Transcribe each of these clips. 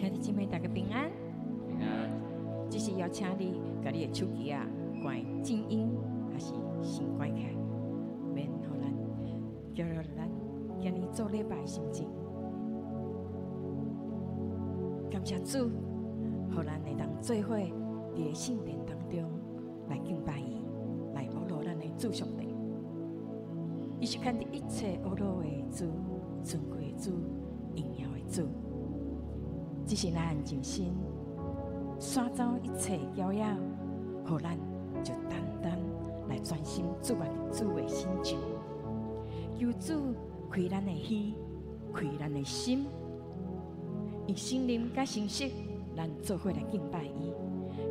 兄弟姊妹，大家平安。平安。這是邀請你，共你的手機仔關靜音，抑是先關起來，免予咱攪擾咱今日做禮拜的心情。感謝主，予咱會當做伙佇聖殿當中來敬拜伊，來呵咾咱的主上帝。伊是牽佇一切呵咾的主、尊貴的主、榮耀的主。只是咱盡心徙走一切攪擾，予咱就單單來專心注目主的身上。求主開咱的耳，開咱的心，以聖靈佮誠實，咱做伙來敬拜伊。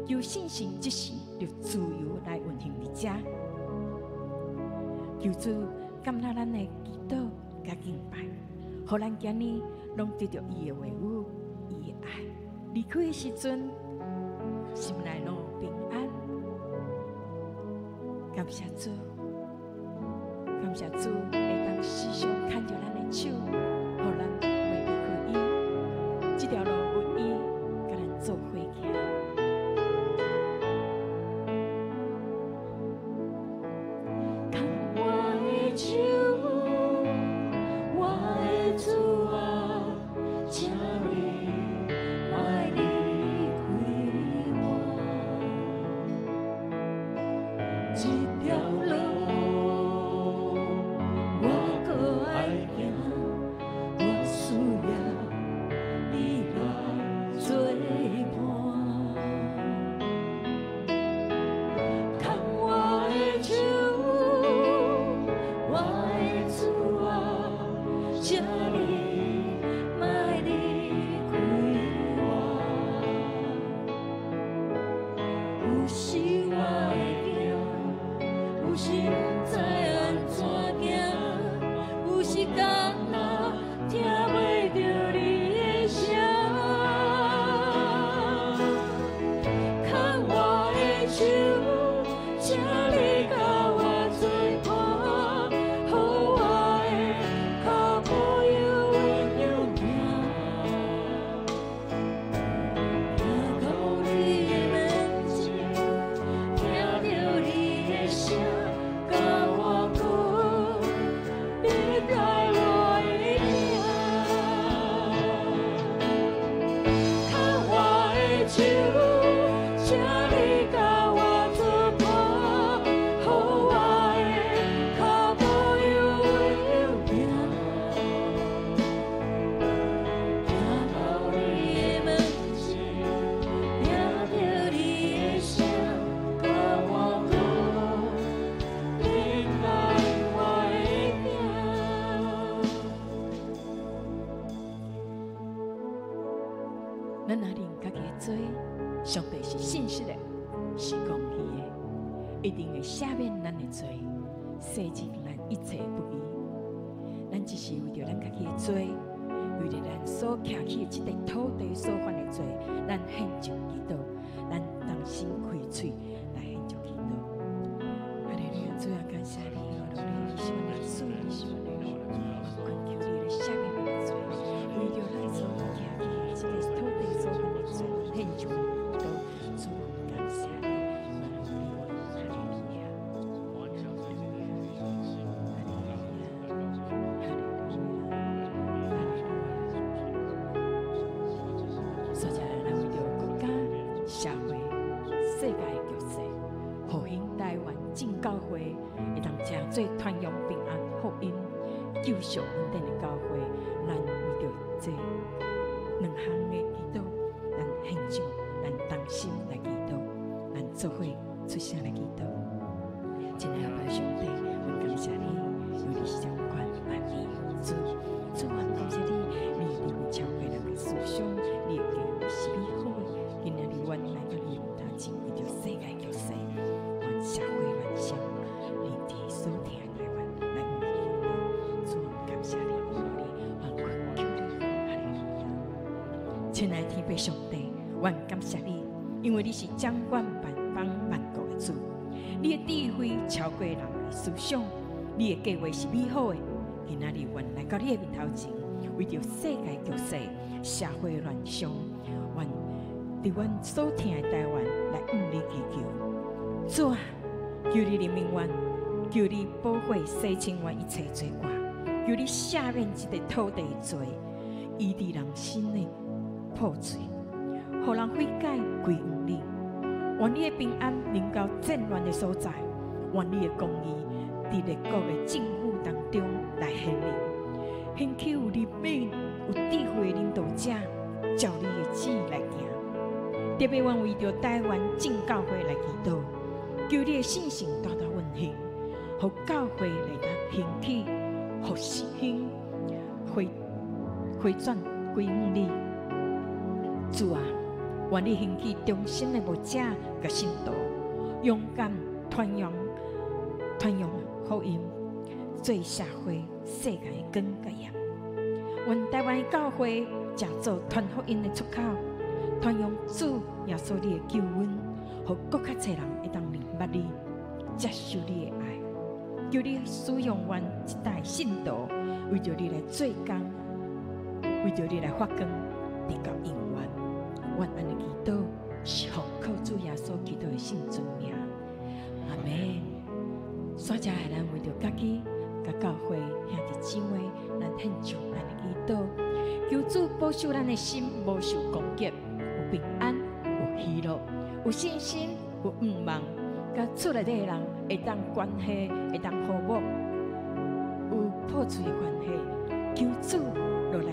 求聖神這時就自由來運行佇遮。求主接納咱的祈禱佮敬拜，予咱今日攏得著伊的話語、伊的愛。離開的時陣，心內攏平安。感謝主，感謝主會當時常牽著咱的手，予咱袂離開伊。這條路有伊佮咱做伙行。牽我的手，我的主啊，請你莫離開我。這條路我閣愛行，我需要你來做伴。牽我的手，我的主啊，請你莫離開我。有時我會驚，有時毋知按怎行，有時敢若聽袂著你的聲。牽我的手，請你佮我做伴，予我的腳步有穩有行。行到你的面前，聽著你的聲，佮我講，你知我的名。牽我的手，請你佮我做伴，予我的腳步有穩有行。行到你的門前，聽著你的聲，佮我講，你知我的名。咱若認家己的罪，上帝是信實的，是公義的，一定會赦免咱的罪，洗淨咱一切不義。咱只是為著咱家己的罪，為著咱所徛起的這塊土地所犯的罪，咱獻上祈禱，咱同心開喙來獻上祈禱。哈利路亞，主啊，感謝你，我你是阮的主，你是阮的王，我懇求你來赦免阮的罪，為著咱所徛起的這個土地所犯的罪，獻上祈禱。主，感謝你，哈利路亞，哈利路亞，哈利路亞，哈利路亞，哈利路亞。所以，咱為著國家、社會、世界的局勢，復興台灣正教會，會當成做傳揚平安福音、救贖恩典的教會，咱為著這兩項的祈禱，咱獻上，咱同心來祈禱，咱做伙出聲來祈禱。親愛的阿爸上帝，阮感謝你，因為你是掌管萬民的主。主啊，感謝你，你的靈超過人的思想，你的計劃是美好的。今仔日阮來到你的面頭前，為著世界局勢，阮社會亂象，你佇所疼的台灣，來為祈禱。主啊，感謝你，求你，阮懇求你，哈利路亞。親愛的天父上帝，阮感謝你，因為你是掌管萬邦萬國的主，你的智慧超過人的思想，你的計劃是美好的。今仔日，阮來到你的面頭前，為著世界局勢、社會亂象，願佇阮所疼的台灣來向你祈求。主啊，求你憐憫阮，求你寶血洗清阮一切罪過，求你赦免這個土地的罪，醫治人心的破碎，予人悔改歸向你。願你的平安臨到戰亂的所在，願你的公義佇列國的政府當中來顯明，興起有憐憫、有智慧的領導者，照你的旨意來行。特別阮為著台灣眾教會來祈禱，求你的聖神大大運行，予教會來當興起、復興、回回轉歸向你。主啊，願你興起忠心的牧者佮信徒，勇敢傳揚傳揚福音，做社會世界的光佮鹽。願台灣的教會誠做傳福音的出口，傳揚主耶穌你的救恩，予閣較濟人會當認捌你，接受你的愛。求你使用阮這代信徒，為著你來做工，為著你來發光，直到永遠。阮按呢祈禱，是奉靠主耶穌基督的聖尊名。阿門。煞接來咱為著家己、佮教會兄弟姊妹，咱獻上咱的祈禱，求主保守咱的心，無受攻擊，有平安，有喜樂，有信心，有盼望，佮厝內底的人會當關係會當和睦，有破碎的關係，求主落來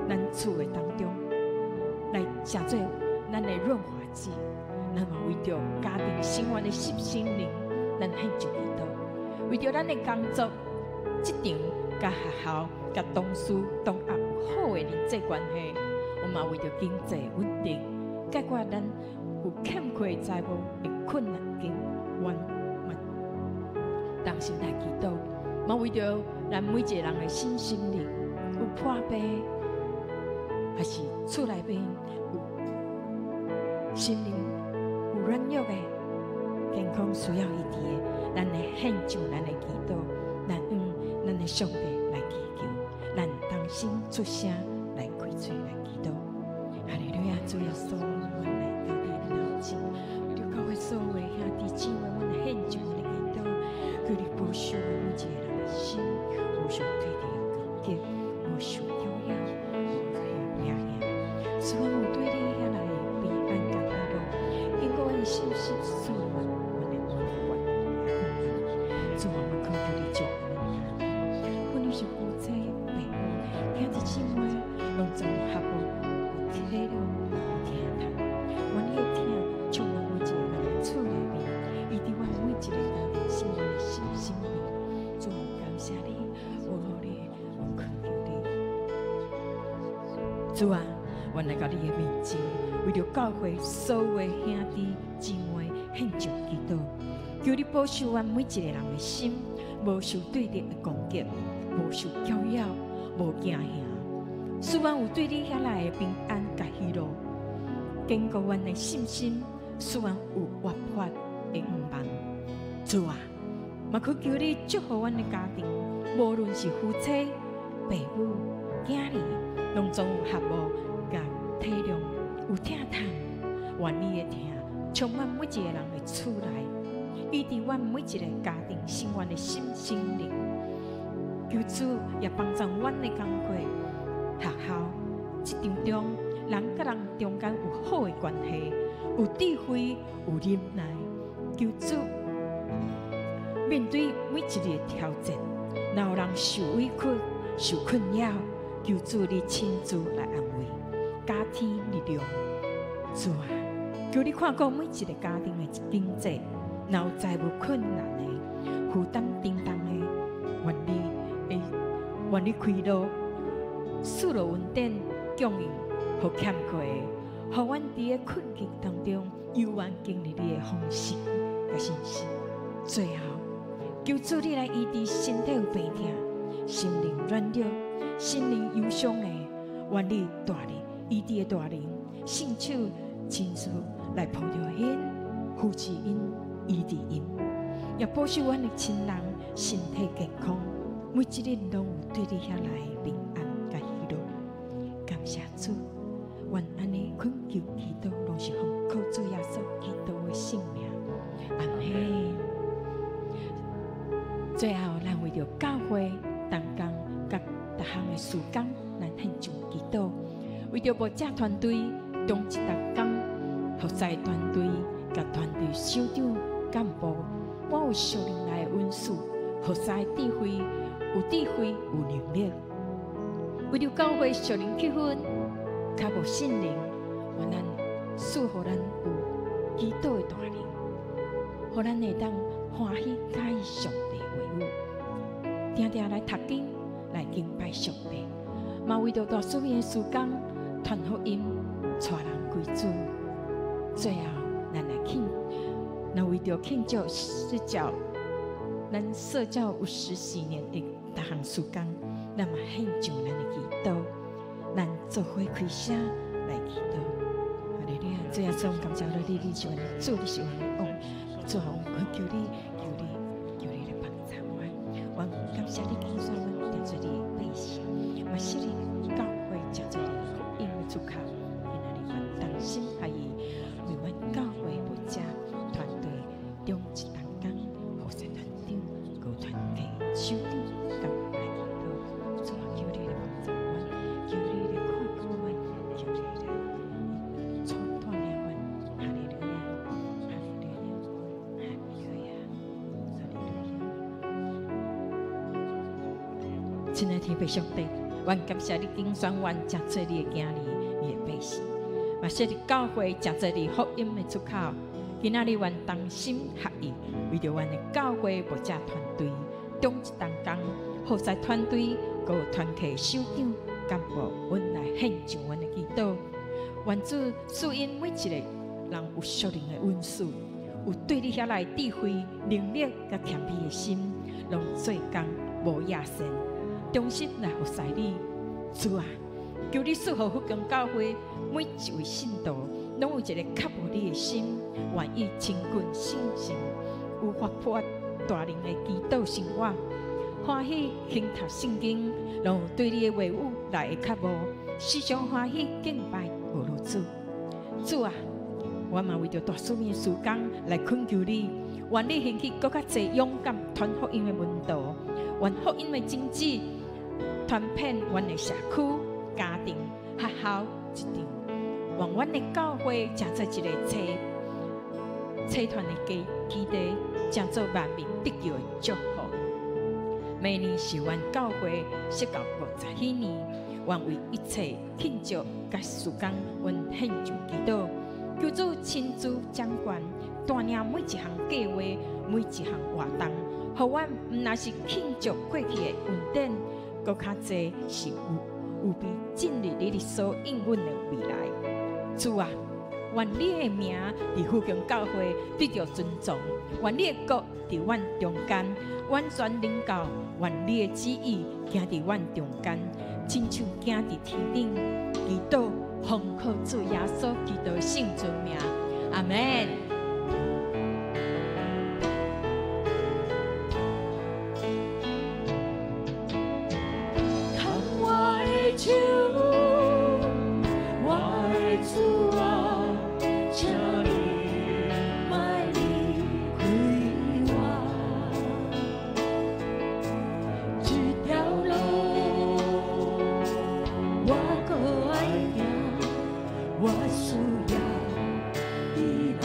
咱厝的當中，來成做咱的潤滑劑。咱嘛為著家庭生活的心心靈，咱獻上祈禱；為著咱的工作、職場、佮學校、佮同事、同學有好的人際關係，我嘛為著經濟穩定，解決咱有欠缺財務的困難境，阮嘛同心來祈禱。嘛為著咱每一個人的身心靈有破病，還是厝內面有心靈有軟弱的，健康需要醫治的，咱來獻上咱的祈禱，咱向咱的上帝來祈求，咱同心出聲來開喙來祈禱。哈利路亞，主耶穌，阮來到你的頭前，為著教會所有的兄弟姊妹，阮來獻上咱的祈禱，求你保守阮每一個人的心，無受對敵的攻擊，無受攪擾，無受壓抑。使阮有對你遐來的平安佮喜樂，經過阮的信心，賜阮阮的穩固。主啊，我懇求你祝福阮的家庭，無論是夫妻、父母、兄弟姊妹，攏總有合睦、有體諒、有疼痛。願你的疼充滿每一個人的厝內面，醫治阮每一個家庭生活的心心靈。主啊，感謝你，我愛你，我懇求你。主啊，阮來到你的面前，為著教會所有的兄弟姊妹獻上祈禱，求你保守阮每一個人的心，無受對敵的攻擊，無受攪擾，無驚嚇。使阮有對你遐來的平安佮喜樂，堅固阮的信心，使阮有活潑的盼望。主啊，嘛懇求你祝福阮的家庭，無論是夫妻、父母、囝兒，攏總有合睦、佮體諒、有疼痛。願你的疼充滿每一個人的厝內，醫治阮每一個家庭生活的心心靈。求主也幫助阮的工課、學校、職場中，人佮人中間有好的關係，有智慧、有忍耐。求主面對每一個挑戰，若有人受委屈、受困擾，求主你親自來安慰，加添力量。主啊，求你看顧每一個家庭的經濟，若有財務困難的、負擔沉重的，願你會願你開路，賜落恩典供應予欠缺的，予阮佇个困境當中，猶原經歷你的豐盛佮信實。最後，求主你來醫治身體有病痛、心靈軟弱、心靈憂傷的，願你大能醫治的大能，聖手親自來抱著𪜶、扶持𪜶、醫治𪜶，也保守阮的親人身體健康，每一日攏有對你遐來的平安佮著牧者團隊中一同工服侍團隊，佮團隊首長幹部，滿有屬靈內的恩賜，服侍智慧，有智慧有能力。為著教會屬靈氣氛較無信任，願咱賜予咱有祈禱的大能，予咱會當歡喜喜愛上帝話語，定定來讀經來敬拜上帝。嘛為著大使命的事工傳福音，帶人歸主。最後，咱來慶，那為著慶祝釋教，咱設教50禧年的逐項事工，咱嘛獻上咱的祈禱，咱做伙開聲來祈禱。哈利路亞，主耶穌，感謝你，你是阮的主，你是阮的王，主啊，阮懇求你，求你，求你來幫助阮。阮感謝你，揀選阮，當做你的百姓，嘛設立教會，成做你福音的出口。今仔日阮同心合意，為阮教會牧者團隊中一同工，服侍團長、閣團契首長，共來祈禱。主啊，求你來幫助阮，求你來看顧阮，求你來帶領阮。哈利路亞，哈利路亞，哈利路亞，哈利路亞。親愛的天父上帝，阮感謝你揀選阮，成做你的囝兒，你的百姓，嘛設立教會，成做你福音的出口。今仔日阮同心合意，為著阮的教會牧者團隊，中一同工服侍團隊，閣有團契首長幹部，阮來獻上阮的祈禱。願主賜𪜶每一個人有屬靈的恩賜，有對你遐來智慧、能力佮謙卑的心，攏做工無野心，忠心來服侍你。主啊，求你賜予福光教會每一位信徒，攏有一个渴慕你的心，願意親近聖神，有活潑大能的祈禱生活，歡喜研讀聖經，攏有對你的話語來的渴慕，時常歡喜敬拜阿羅主。主啊，我嘛為著大使命的事工來懇求你，願你興起閣較濟勇敢傳福音的門徒，願福音的種子傳遍阮的社區、家庭、學校、職場，願阮的教會成做一个差傳的基地，成做萬民得救的祝福。明年是阮教會設教50禧年，願為一切慶祝佮事工，阮獻上祈禱，求主親自掌權，帶領每一項計劃、每一項活動，予阮毋但是慶祝過去的恩典，閣較濟是預備進入你所應允的未來。主啊，願你的名佇福光教會得著尊崇，願你的國佇阮中間完全臨到，願你的旨意行佇阮中間，親像行佇天頂。祈禱奉靠主耶穌基督的聖尊名，阿門。牽我的手，我的主啊，請你莫離開我。這條路我閣愛行，我需要你來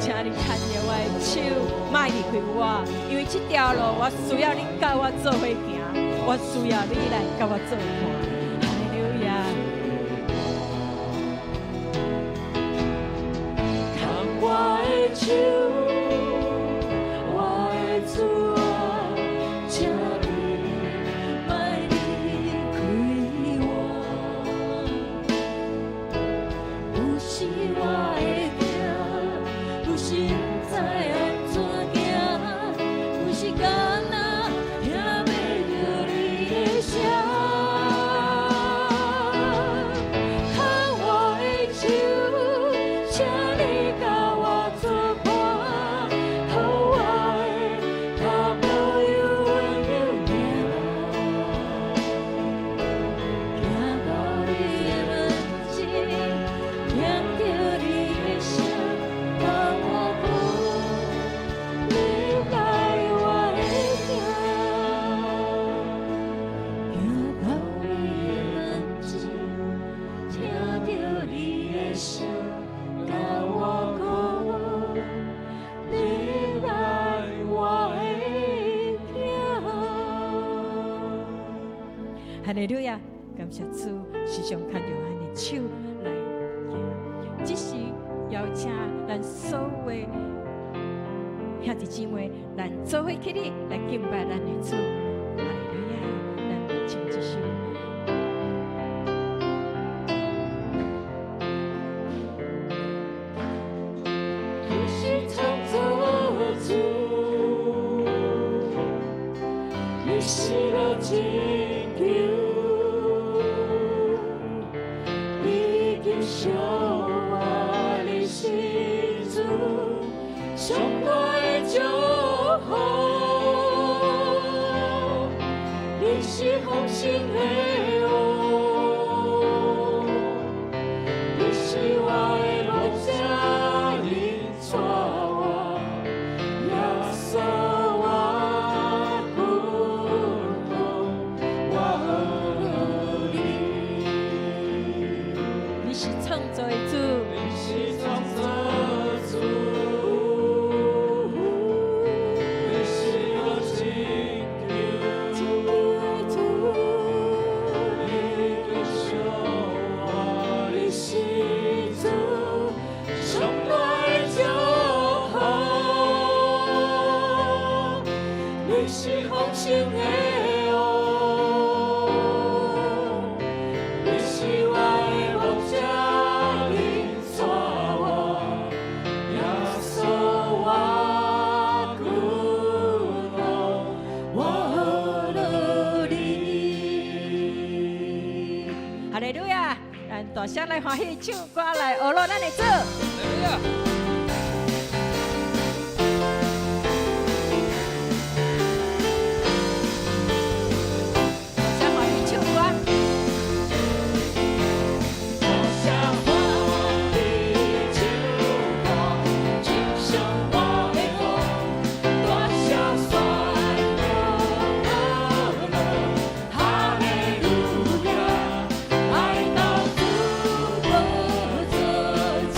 請你牽著我的手，莫離開我，因為這條路我需要你佮我做伙行，我需要你來佮我做伴。哈利路亞！牽我的手，我的主啊，請你莫離開我。有時我會驚，有時毋知按怎行，有時敢若聽袂著你的聲。牽我的手，請你佮我作伴，予我的腳步又穩又行。行到你的門前，聽著你的聲，佮我講，你愛我的疼。行到你的門前，聽著你的聲，佮我講，你愛我的疼。哈利路亞！感謝主，時常牽著咱的手來行。這時邀請咱所有的兄弟姊妹，咱做伙起立來敬拜咱的主。哈利路亞！咱來唱這首。你是創造主，你是我拯救，你救贖我，你是主，上大的祝福，你是豐盛的王，你是我的牧者，你帶我，耶穌我苦痛，我學你。你是創造的主，你是創造主，你是我拯救，拯救的主，你救贖我，你是主，上大的祝福，你是豐盛的王。你是我的牧者，你帶我，耶穌我苦痛，我學你。哈利路亞！咱大聲來歡喜唱歌來學樂咱的主。哈利路亞！大聲歡喜唱歌。大聲歡喜唱歌，唱上我的歌，大聲宣告哈利路亞，來到主寶座前，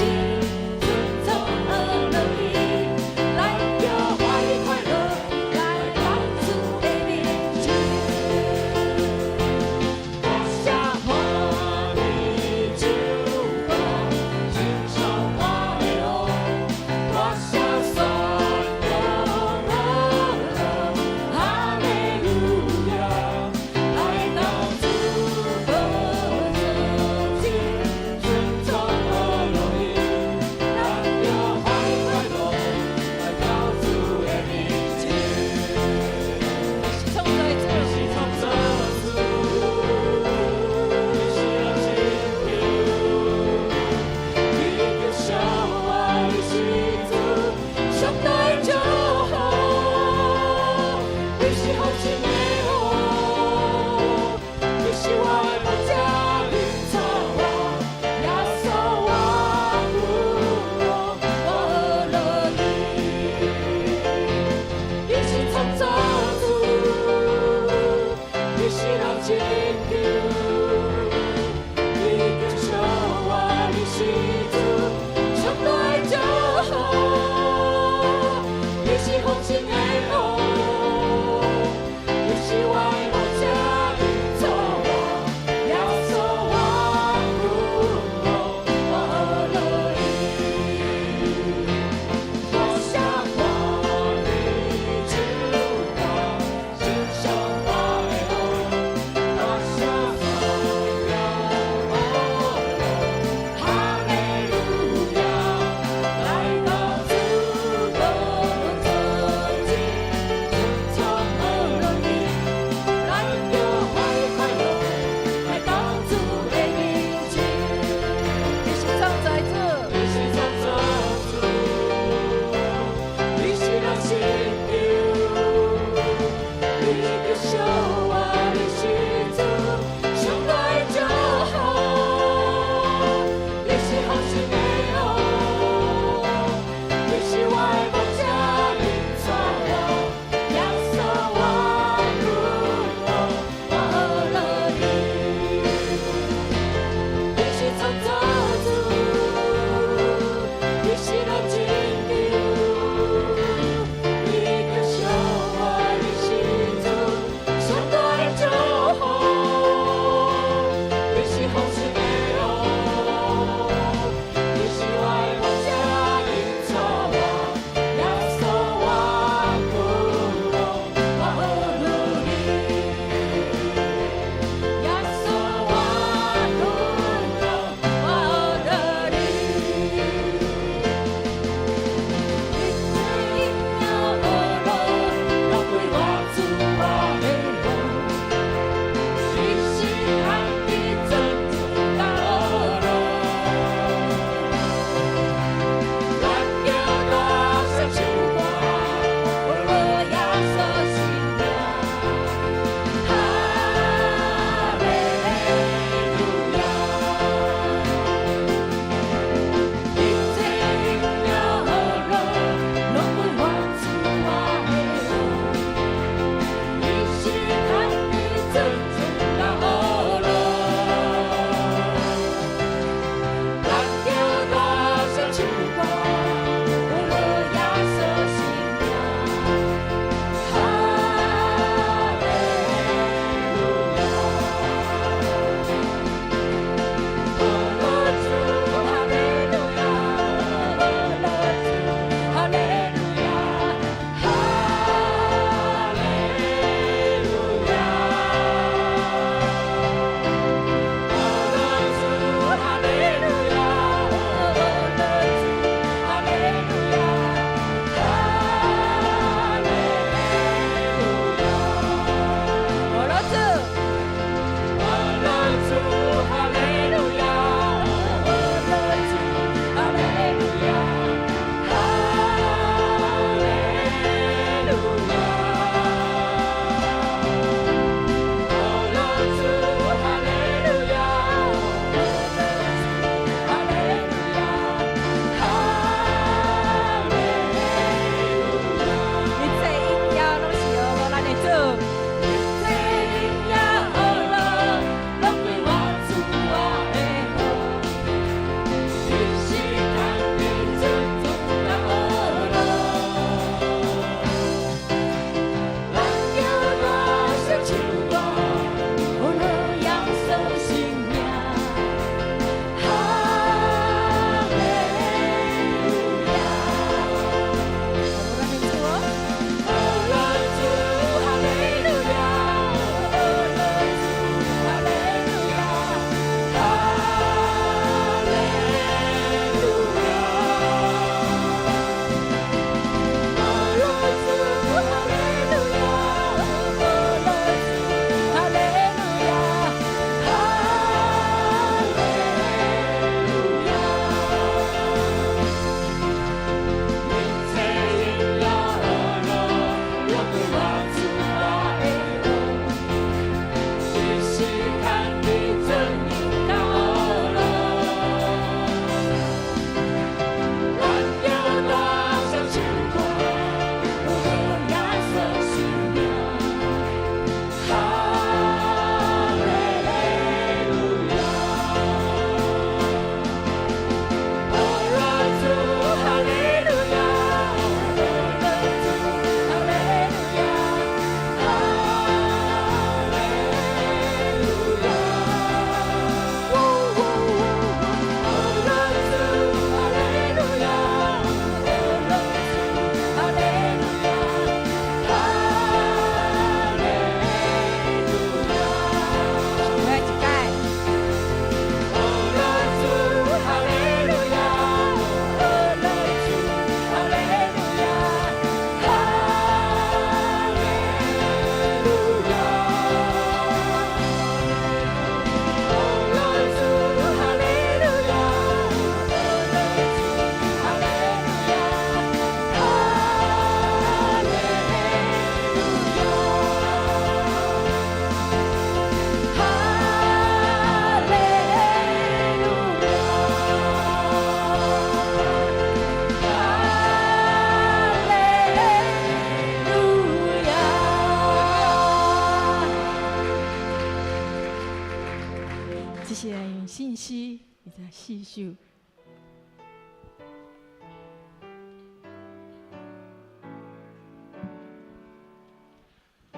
四首。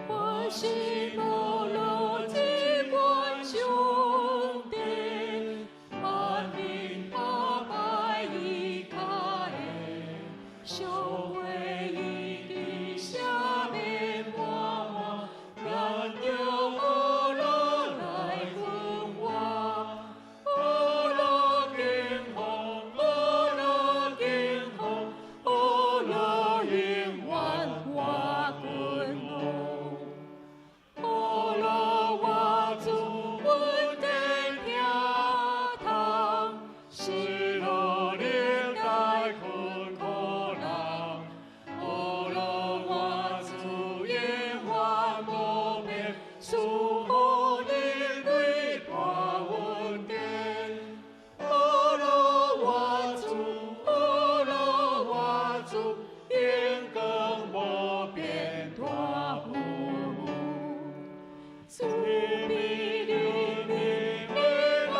我是无路这关上帝，安眠阿拜伊脚下，上会已经赦免我我，咱着阿罗来分我，阿罗敬奉，阿罗敬奉，阿罗永远我君王。阿罗我主恩典疼痛，失落能带困苦人。阿罗我主永远无变，赐予人类大恩典。阿罗我主，阿罗我主，荣光无边大服务。慈悲怜悯的来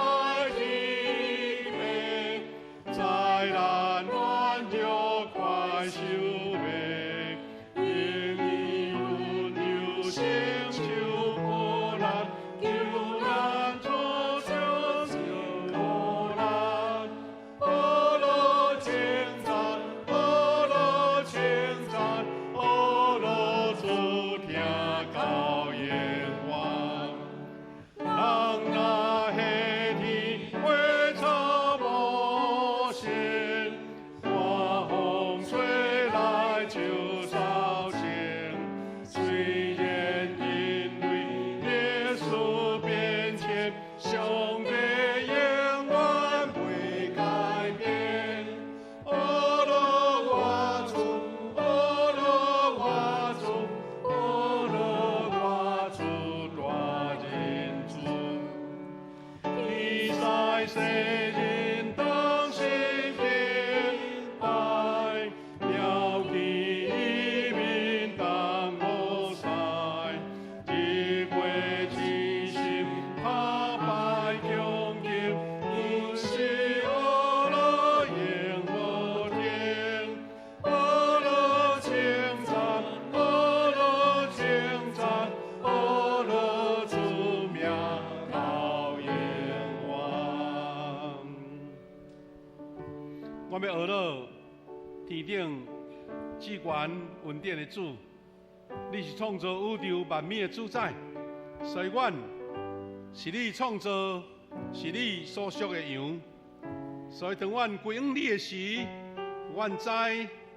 体恤，灾难软弱快受灭，用伊温柔成就苦难，救咱脱出尽苦难。阿罗称赞，阿罗称赞，阿罗主听到永远。人若下天花草无心，寒風吹來就掃清。雖然因為歷史變遷，上帝永遠袂改變。阿羅我主，阿羅我主，阿羅我主大仁慈。以賽世人當心敬拜，標記伊面當摩西，日月齊心拍敗強敵，因是阿羅永無停。阿羅稱讚，阿羅稱讚，阿羅主名到永遠。我欲呵咾天頂至懸恩典的主，你是創造宇宙萬物的主宰，所以阮是你創造，是你所屬的羊。所以當阮歸向你的時，阮知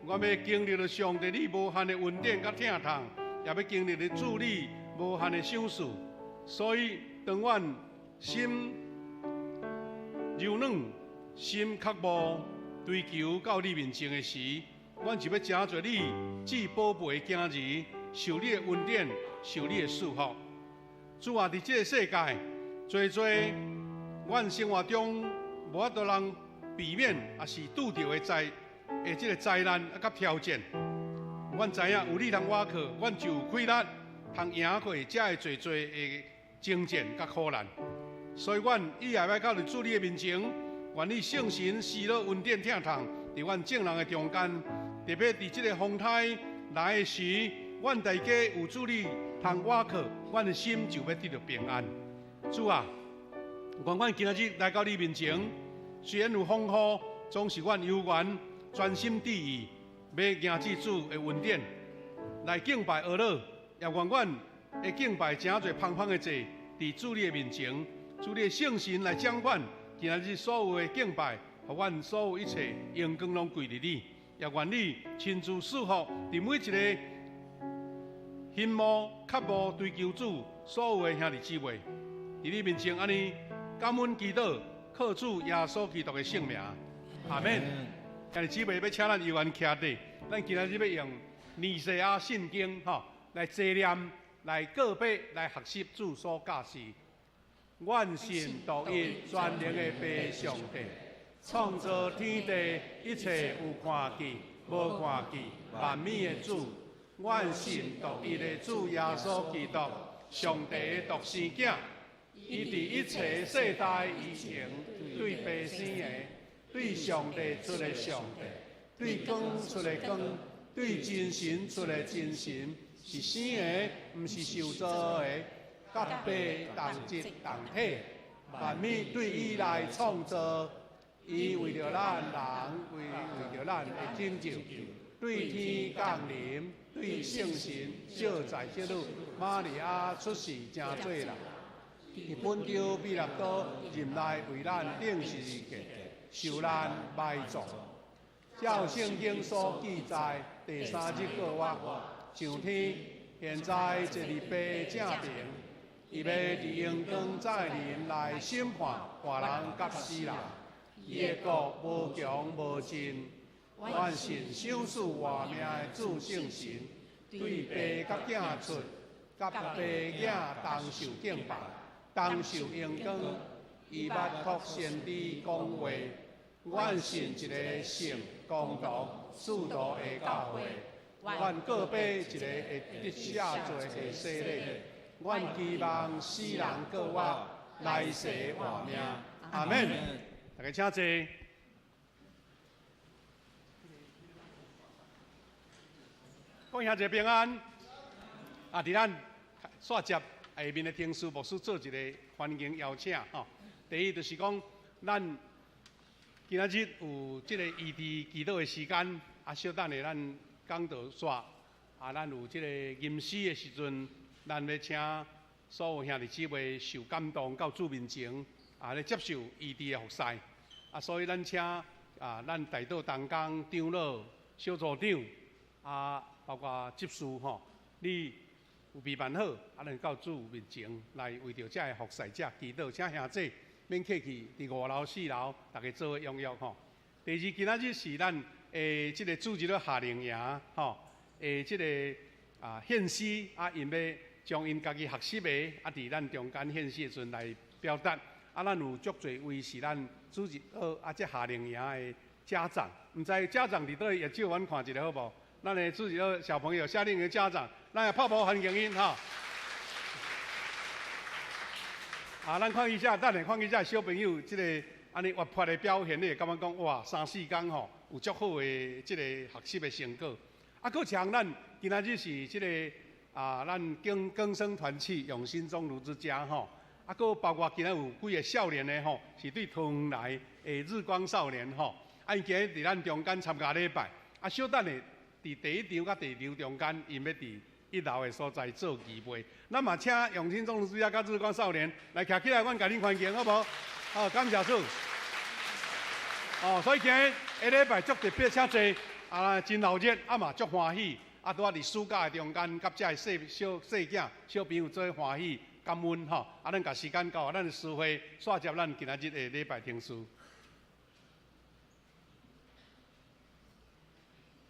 阮欲經歷著上帝你無限的恩典佮疼痛，也欲經歷著主你無限的賞賜。所以當阮心柔軟、心卻步追求到你面前的時，阮就欲成做你至寶貝的囝兒，受你的恩典，受你的祝福。主啊，佇這个世界，濟濟阮生活中無法度通避免，抑是拄著的災的這个災難啊，佮挑戰。阮知影有你通倚靠，阮就有氣力通贏過這个濟濟的爭戰佮苦難。所以，阮以後欲到佇主你的面前，願你聖神施落恩典疼痛，佇阮眾人的中間，特別佇這个風颱來的時，阮大家有主你通倚靠，阮的心就欲得著平安。主啊，願阮今仔日來到你面前，雖然有風雨，總是阮猶原專心致意，欲迎接主的恩典，來敬拜呵咾，也願阮的敬拜成做芳芳的祭，佇主你的面前，主你的聖神來掌管今仔日所有的敬拜，予阮所有一切榮光攏歸予你，也願你親自賜福佇每一个欣慕、渴慕追求主所有的兄弟姊妹，佇你面前按呢感恩祈禱，靠主耶穌基督的聖名，阿們。兄弟姊妹欲請咱猶原徛佇，咱今仔日欲用彌賽亞信經吼來紀念、來告白、來學習主所教示。阮信獨一全能的父上帝，創造天地一切有看見、無看見萬物的主。阮信獨一的主耶穌基督，上帝的獨生囝，伊佇一切世代以前，對對父生的，對上帝出的上帝，對光出的光，對真神出的真神，是生的，毋是受造的，佮父同質同體，萬物對伊來創造，伊為著咱人，為著咱的拯救，對天降臨，對聖神少載聖女瑪利亞出世成做人，佇本丟彼拉多任內為咱釘十字架，受難埋葬。照聖經所記載，第三日復活，上天，現在坐佇父正爿，伊欲佇榮光再臨來審判活人佮死人，伊的國無窮無盡。阮信賞賜活命的主聖神，對父佮囝出，佮父囝同受敬拜，同受榮光。伊捌託先知講話。阮信一个聖公同使徒的教會，阮告白一个會得赦罪的洗禮。阮期望死人過活，來世活命。阿門。大家請坐。各位兄弟平安。啊，佇咱煞接下面的聽書牧師做一个歡迎邀請吼。第一就是講，咱今仔日有這个醫治祈禱的時間，啊，小等下咱講道煞，啊，咱有這个吟詩的時陣，咱欲請所有兄弟姊妹受感動到主面前，啊，來接受醫治的服侍。啊，所以咱請啊，咱代禱同工長老、小組長，啊，包括執事吼，你有備辦好，啊，咱到主面前來為著這个服侍者祈禱，請兄弟免客氣，佇五樓、四樓，逐家做伙踴躍吼。第二，今仔日是咱的這个主日夏令營吼，的這个啊獻詩啊，𪜶欲將𪜶家己學習的啊，佇咱中間獻詩的時陣來表達。啊，咱有足濟位是咱主日學啊，這夏令營的家長，毋知家長佇佗位，會借阮看一下好無？咱的主日學小朋友夏令營家長，咱來拍鼓歡迎𪜶吼。啊，咱看一下，等下看一下小朋友這个按呢活潑的表現，你會感覺講哇，三四工吼有足好的這个學習的成果。啊，閣像咱今仔日是這个啊，咱更生團契永新宗儒之家吼。啊，閣包括今仔有幾个少年的吼，是對桃園來的日光少年吼。啊，𪜶今日佇咱中間參加禮拜。啊，小等下佇第一場佮第二場中間，𪜶欲佇一樓的所在做預備。咱嘛請永新宗儒之家佮日光少年來徛起來，阮共恁歡迎好無？好，感謝主。哦，所以今日下禮拜足特別，請坐啊，真鬧熱，啊嘛足歡喜，啊拄仔佇暑假的中間，佮這个細小細囝小朋友做伙歡喜感恩吼。啊，咱共時間交予咱的司會，煞接咱今仔日的禮拜聽書。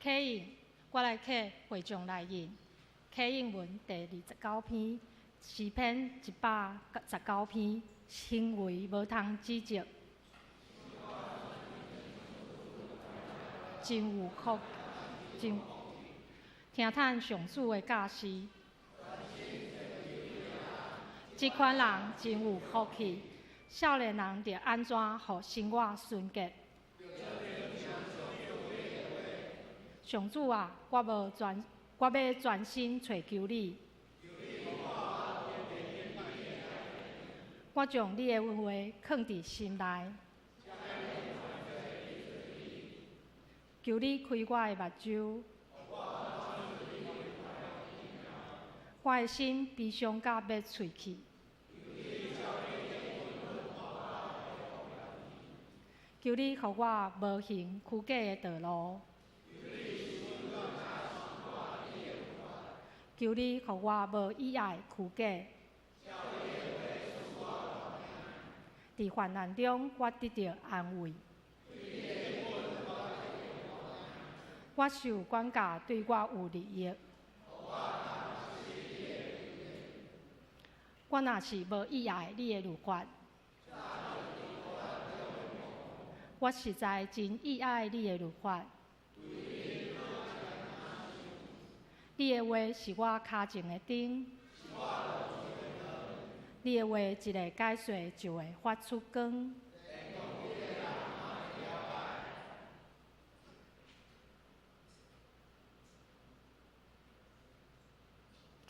啟應，我來啟會眾來應。啟應文第29篇，詩篇119篇，行為無通指責，真有福，真聽嘆上主的教示。這款人真有福氣，少年人著按怎予生活純潔？上主啊，我無專。我欲專心揣求你，我將你的話囥佇心內，求你開我的目睭，我的心悲傷甲欲碎去，求你予我無行虛假的道路。求你予我無以愛虛假，佇患難中我得著安慰。我受管教對我有利益。我若是無以愛你的律法，我實在真以愛你的律法。你的話是我跤前的燈，你的話一个解說就會發出光。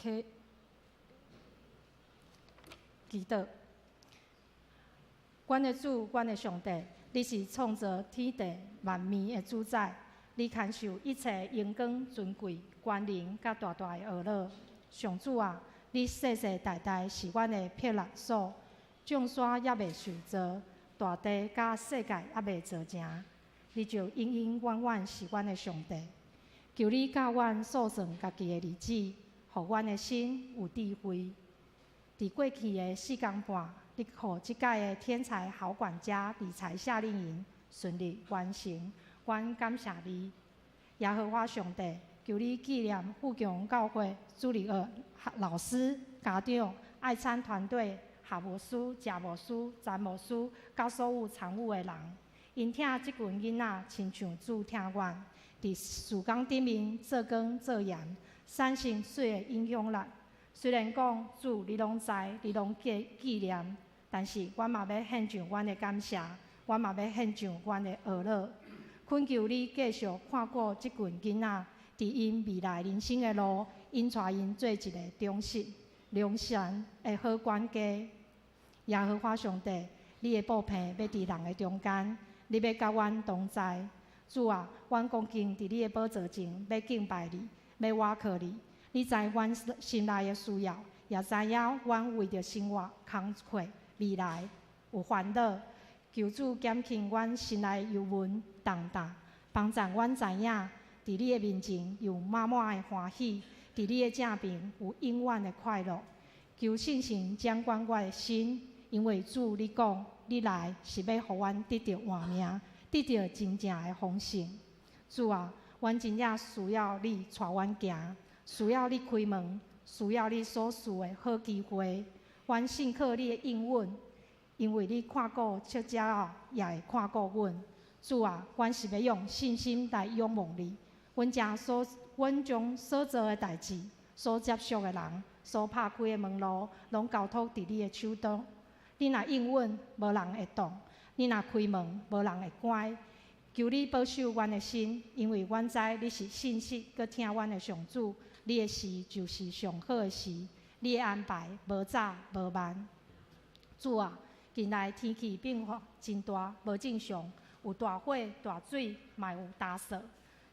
祈祈禱。阮的主，阮的上帝，你是創造天地萬物的主宰，你牽受一切榮光、尊貴、權能佮大大的呵咾。上主啊，你世世代代是阮的避難所，眾山猶未受造，大地佮世界猶未造成，你就永永遠遠是阮的上帝。求你教阮數算家己的日子，予阮的心有智慧。佇過去的四工半，你予這屆的天才好管家理財夏令營順利完成，阮感謝你，耶和華上帝，求你紀念富強教會主日學老師、家長、愛餐團隊、校牧師、食牧師、詹牧師，佮所有參與的人，𪜶疼這群囡仔，親像主疼阮，佇事工頂面做光做鹽，產生水的影響力。雖然講主你攏知，你攏記紀念，但是阮嘛欲獻上阮的感謝，阮嘛欲獻上阮的呵咾。懇求你繼續看顧這群囡仔，佇𪜶未來人生的路，引帶𪜶做一个忠實、良善的好管家。耶和華上帝，你的布棚欲佇人的中間，你欲佮阮同在。主啊，阮恭敬佇你的寶座前，欲敬拜你，欲倚靠你。你知阮心內的需要，也知影阮為著生活工課未來有煩惱。求主減輕阮心內憂悶重擔，幫助阮知影，佇你的面前有滿滿的歡喜，佇你的正邊有永遠的快樂。求聖神掌管我的心，因為主你講，你來是欲予阮得著活命，得著真正的豐盛。主啊，阮真正需要你帶阮行，需要你開門，需要你所賜的好機會。阮信靠你的應允，因為你看顧七隻仔，也會看顧阮。主啊，阮是欲用信心來仰望你。阮將所做的代誌、所接觸的人、所拍開的門路，攏交託佇你的手中。你若應允，無人會擋；你若開門，無人會關。求你保守阮的心，因為阮知你是信實閣疼阮的上主。你的事就是上好的事，你的安排無早無慢。主啊，近來天氣變化真大，無正常，有大火、大水，嘛有大雪，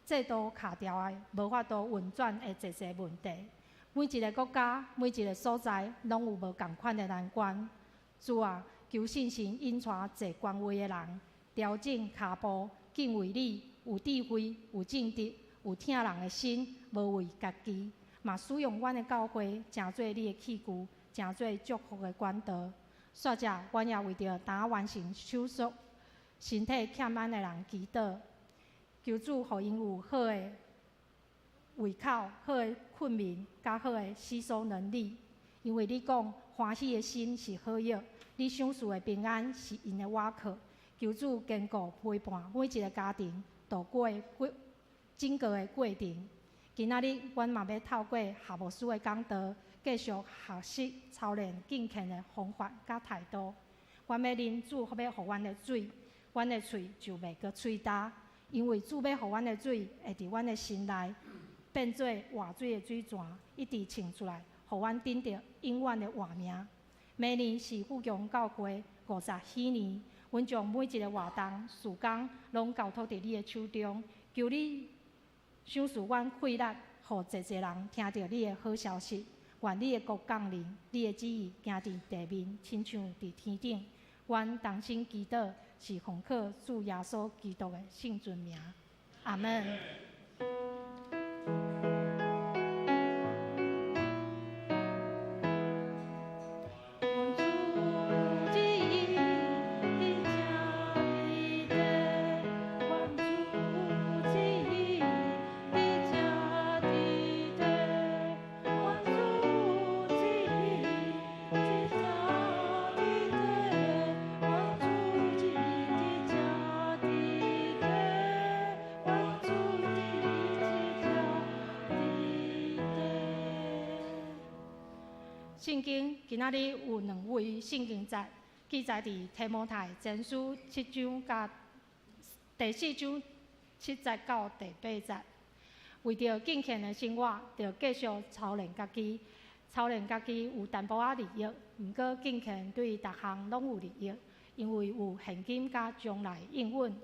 制度卡牢的，無法度運轉的濟濟問題。每一个國家、每一个所在，攏有無仝款的難關。主啊，求聖神引帶坐權位的人，調整跤步，敬畏你，有智慧、有正直、有疼人的心，無為家己，嘛使用阮的教會，成做你的器具，成做祝福的管道。煞者，阮也為著剛完成手術、身體欠安的人祈禱，求主予𪜶有好的胃口、好的睏眠、佮好的吸收能力。因為你講歡喜的心是好藥，你賞賜的平安是𪜶的倚靠。求主堅固陪伴每一个家庭度過過整個的過程。今仔日，阮嘛欲透過夏牧師的講道，繼續學習操練敬虔的方法佮態度。阮欲啉主欲予阮的水，阮的喙就袂閣喙焦，因為主欲予阮的水會佇阮的心內變做活水的水泉，一直衝出來，予阮得著永遠的活命。明年是富強教會50禧年，阮將每一个活動、事工攏交託佇你的手中，求你賞賜阮氣力，予濟濟人聽著你的好消息。願你的國降臨，你的旨意行佇地面，親像佇天頂。阮同心祈禱，是奉靠主耶穌基督的聖尊名。阿門。聖經今仔日有兩位聖經節記載佇提摩太前書七章佮第四章7節到第8節。為著敬虔的生活，著繼續操練家己。操練家己有淡薄仔利益，毋過敬虔對逐項攏有利益，因為有現今佮將來應允。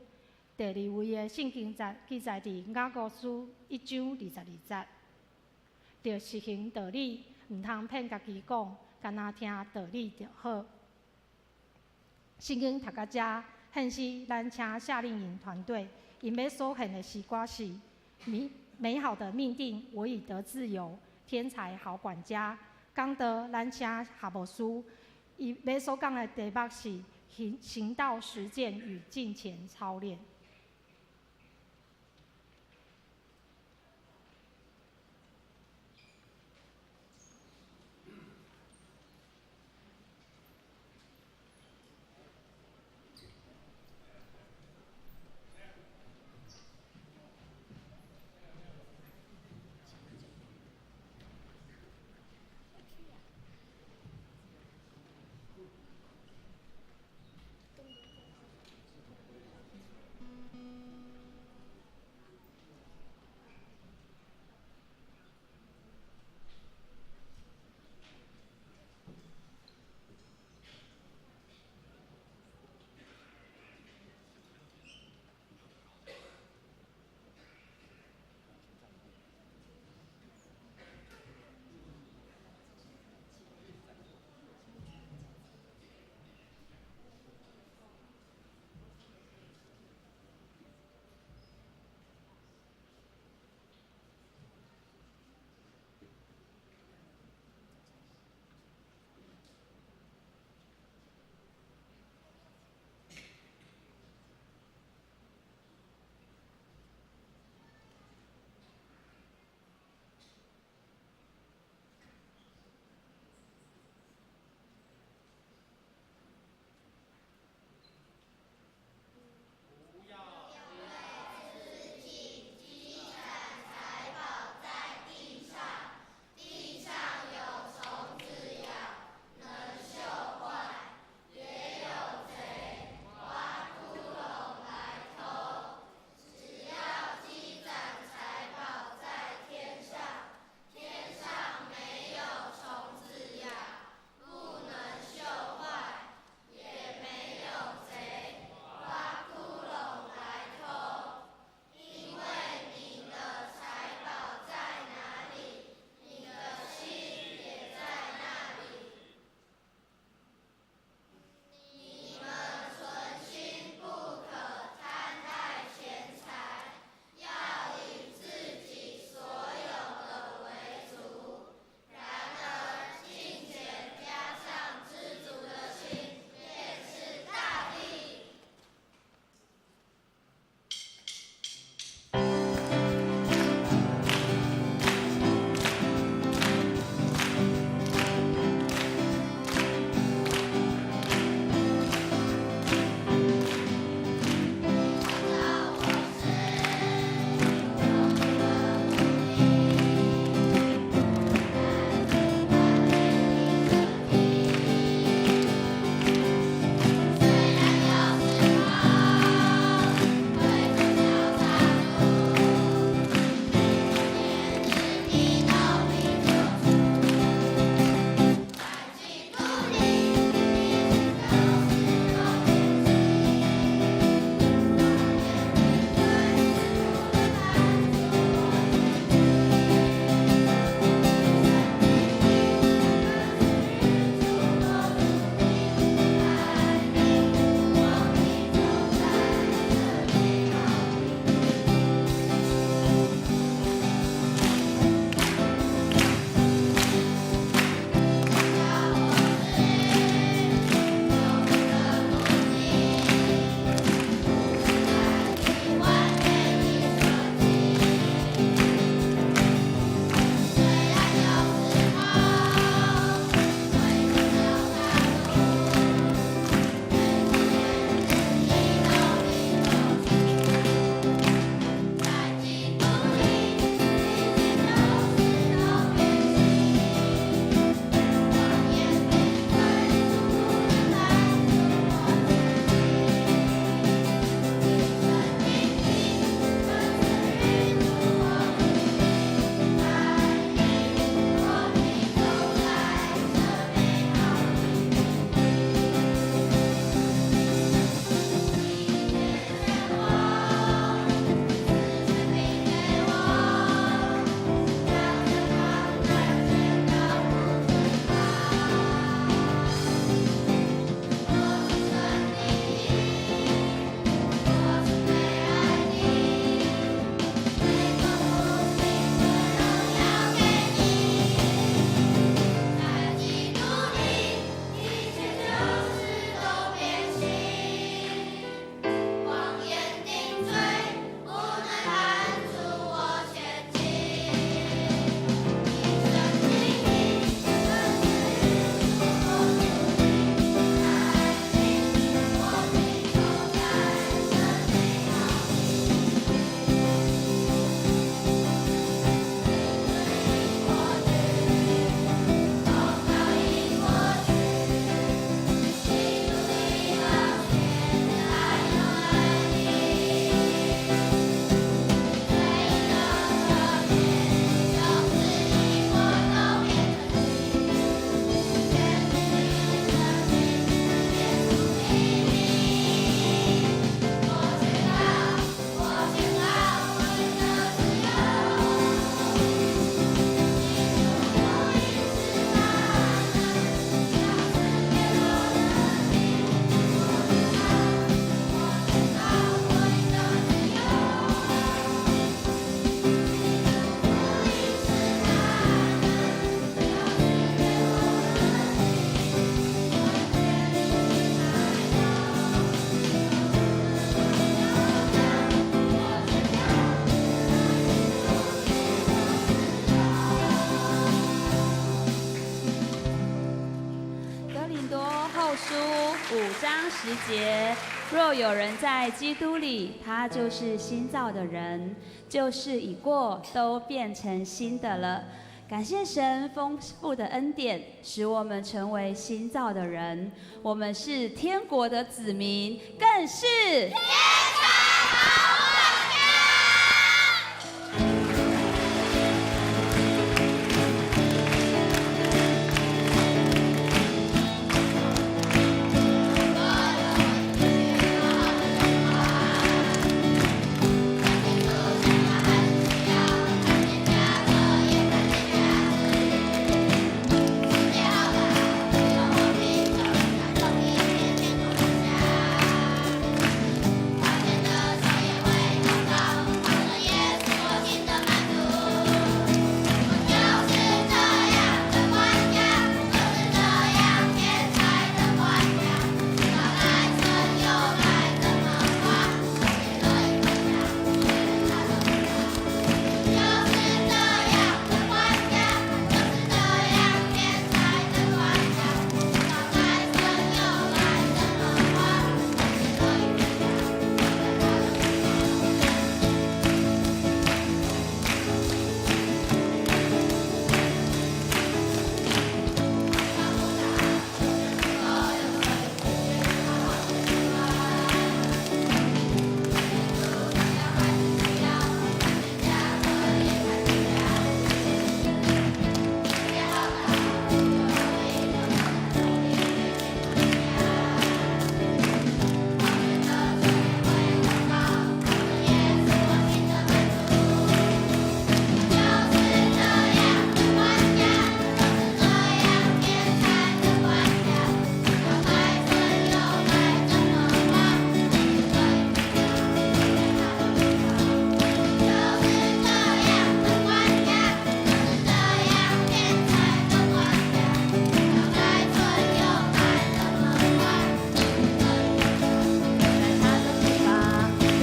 第二位的聖經節記載佇雅各書一章二十二節。著實行道理，毋通騙家己講，干焦聽道理就好。聖經讀到遮，現時咱請夏令營團隊，𪜶欲所獻的詩歌是《美美好的命定》，我已得自由，天才好管家。講道咱請夏牧師，伊欲所講的題目是行行道實踐與敬虔操練。10節，若有人在基督裡，他就是新造的人，舊事已過，都變成新的了。感謝神豐富的恩典，使我們成為新造的人。我們是天國的子民，更是天才好管家。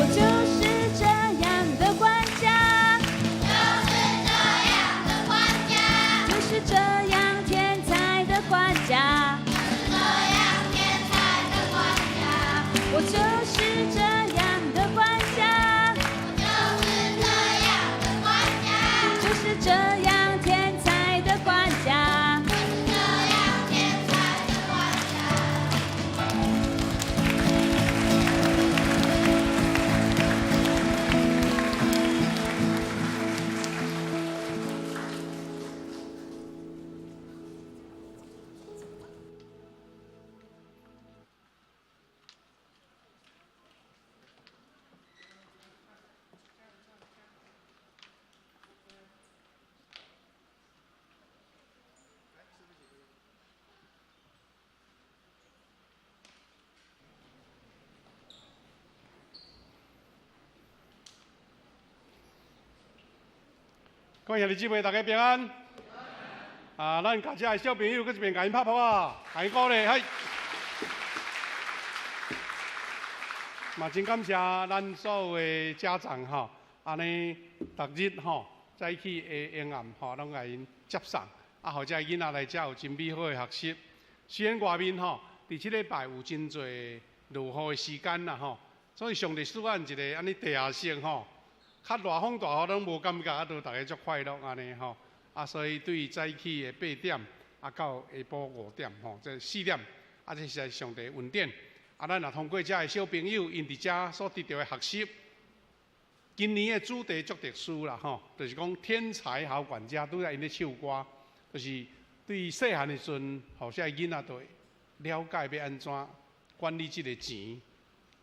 我就是這樣的管家，就是這樣的管家，就是這樣天才的管家，就是這樣天才的管家，我就是這樣的管家，我就是這樣的管家，就是這樣天才的管家，就是這樣天才的管家。各位兄弟姊妹，大家平安。啊，咱共遮的小朋友，閣一遍共𪜶拍拍啊，共𪜶鼓勵，嘿。嘛，真感謝咱所有的家長吼，按呢逐日吼早起的嬰暗吼，攏共𪜶接送，啊，予遮囡仔來遮有真美好的學習。雖然外面吼，佇這禮拜有真濟落雨的時間啦吼，所以上帝賜咱一個按呢地下室吼。較大風大雨攏無感覺，啊，都逐家足快樂按呢吼。啊，所以對早起的8點，啊到下晡5點吼，這4點，啊，這是上帝恩典。啊，咱若通過遮的小朋友，𪜶佇遮所得著的學習，今年的主題足特殊啦吼，就是講天才好管家，拄才𪜶咧唱歌，就是對細漢的時陣，予遮囡仔都會了解欲按怎管理這個錢。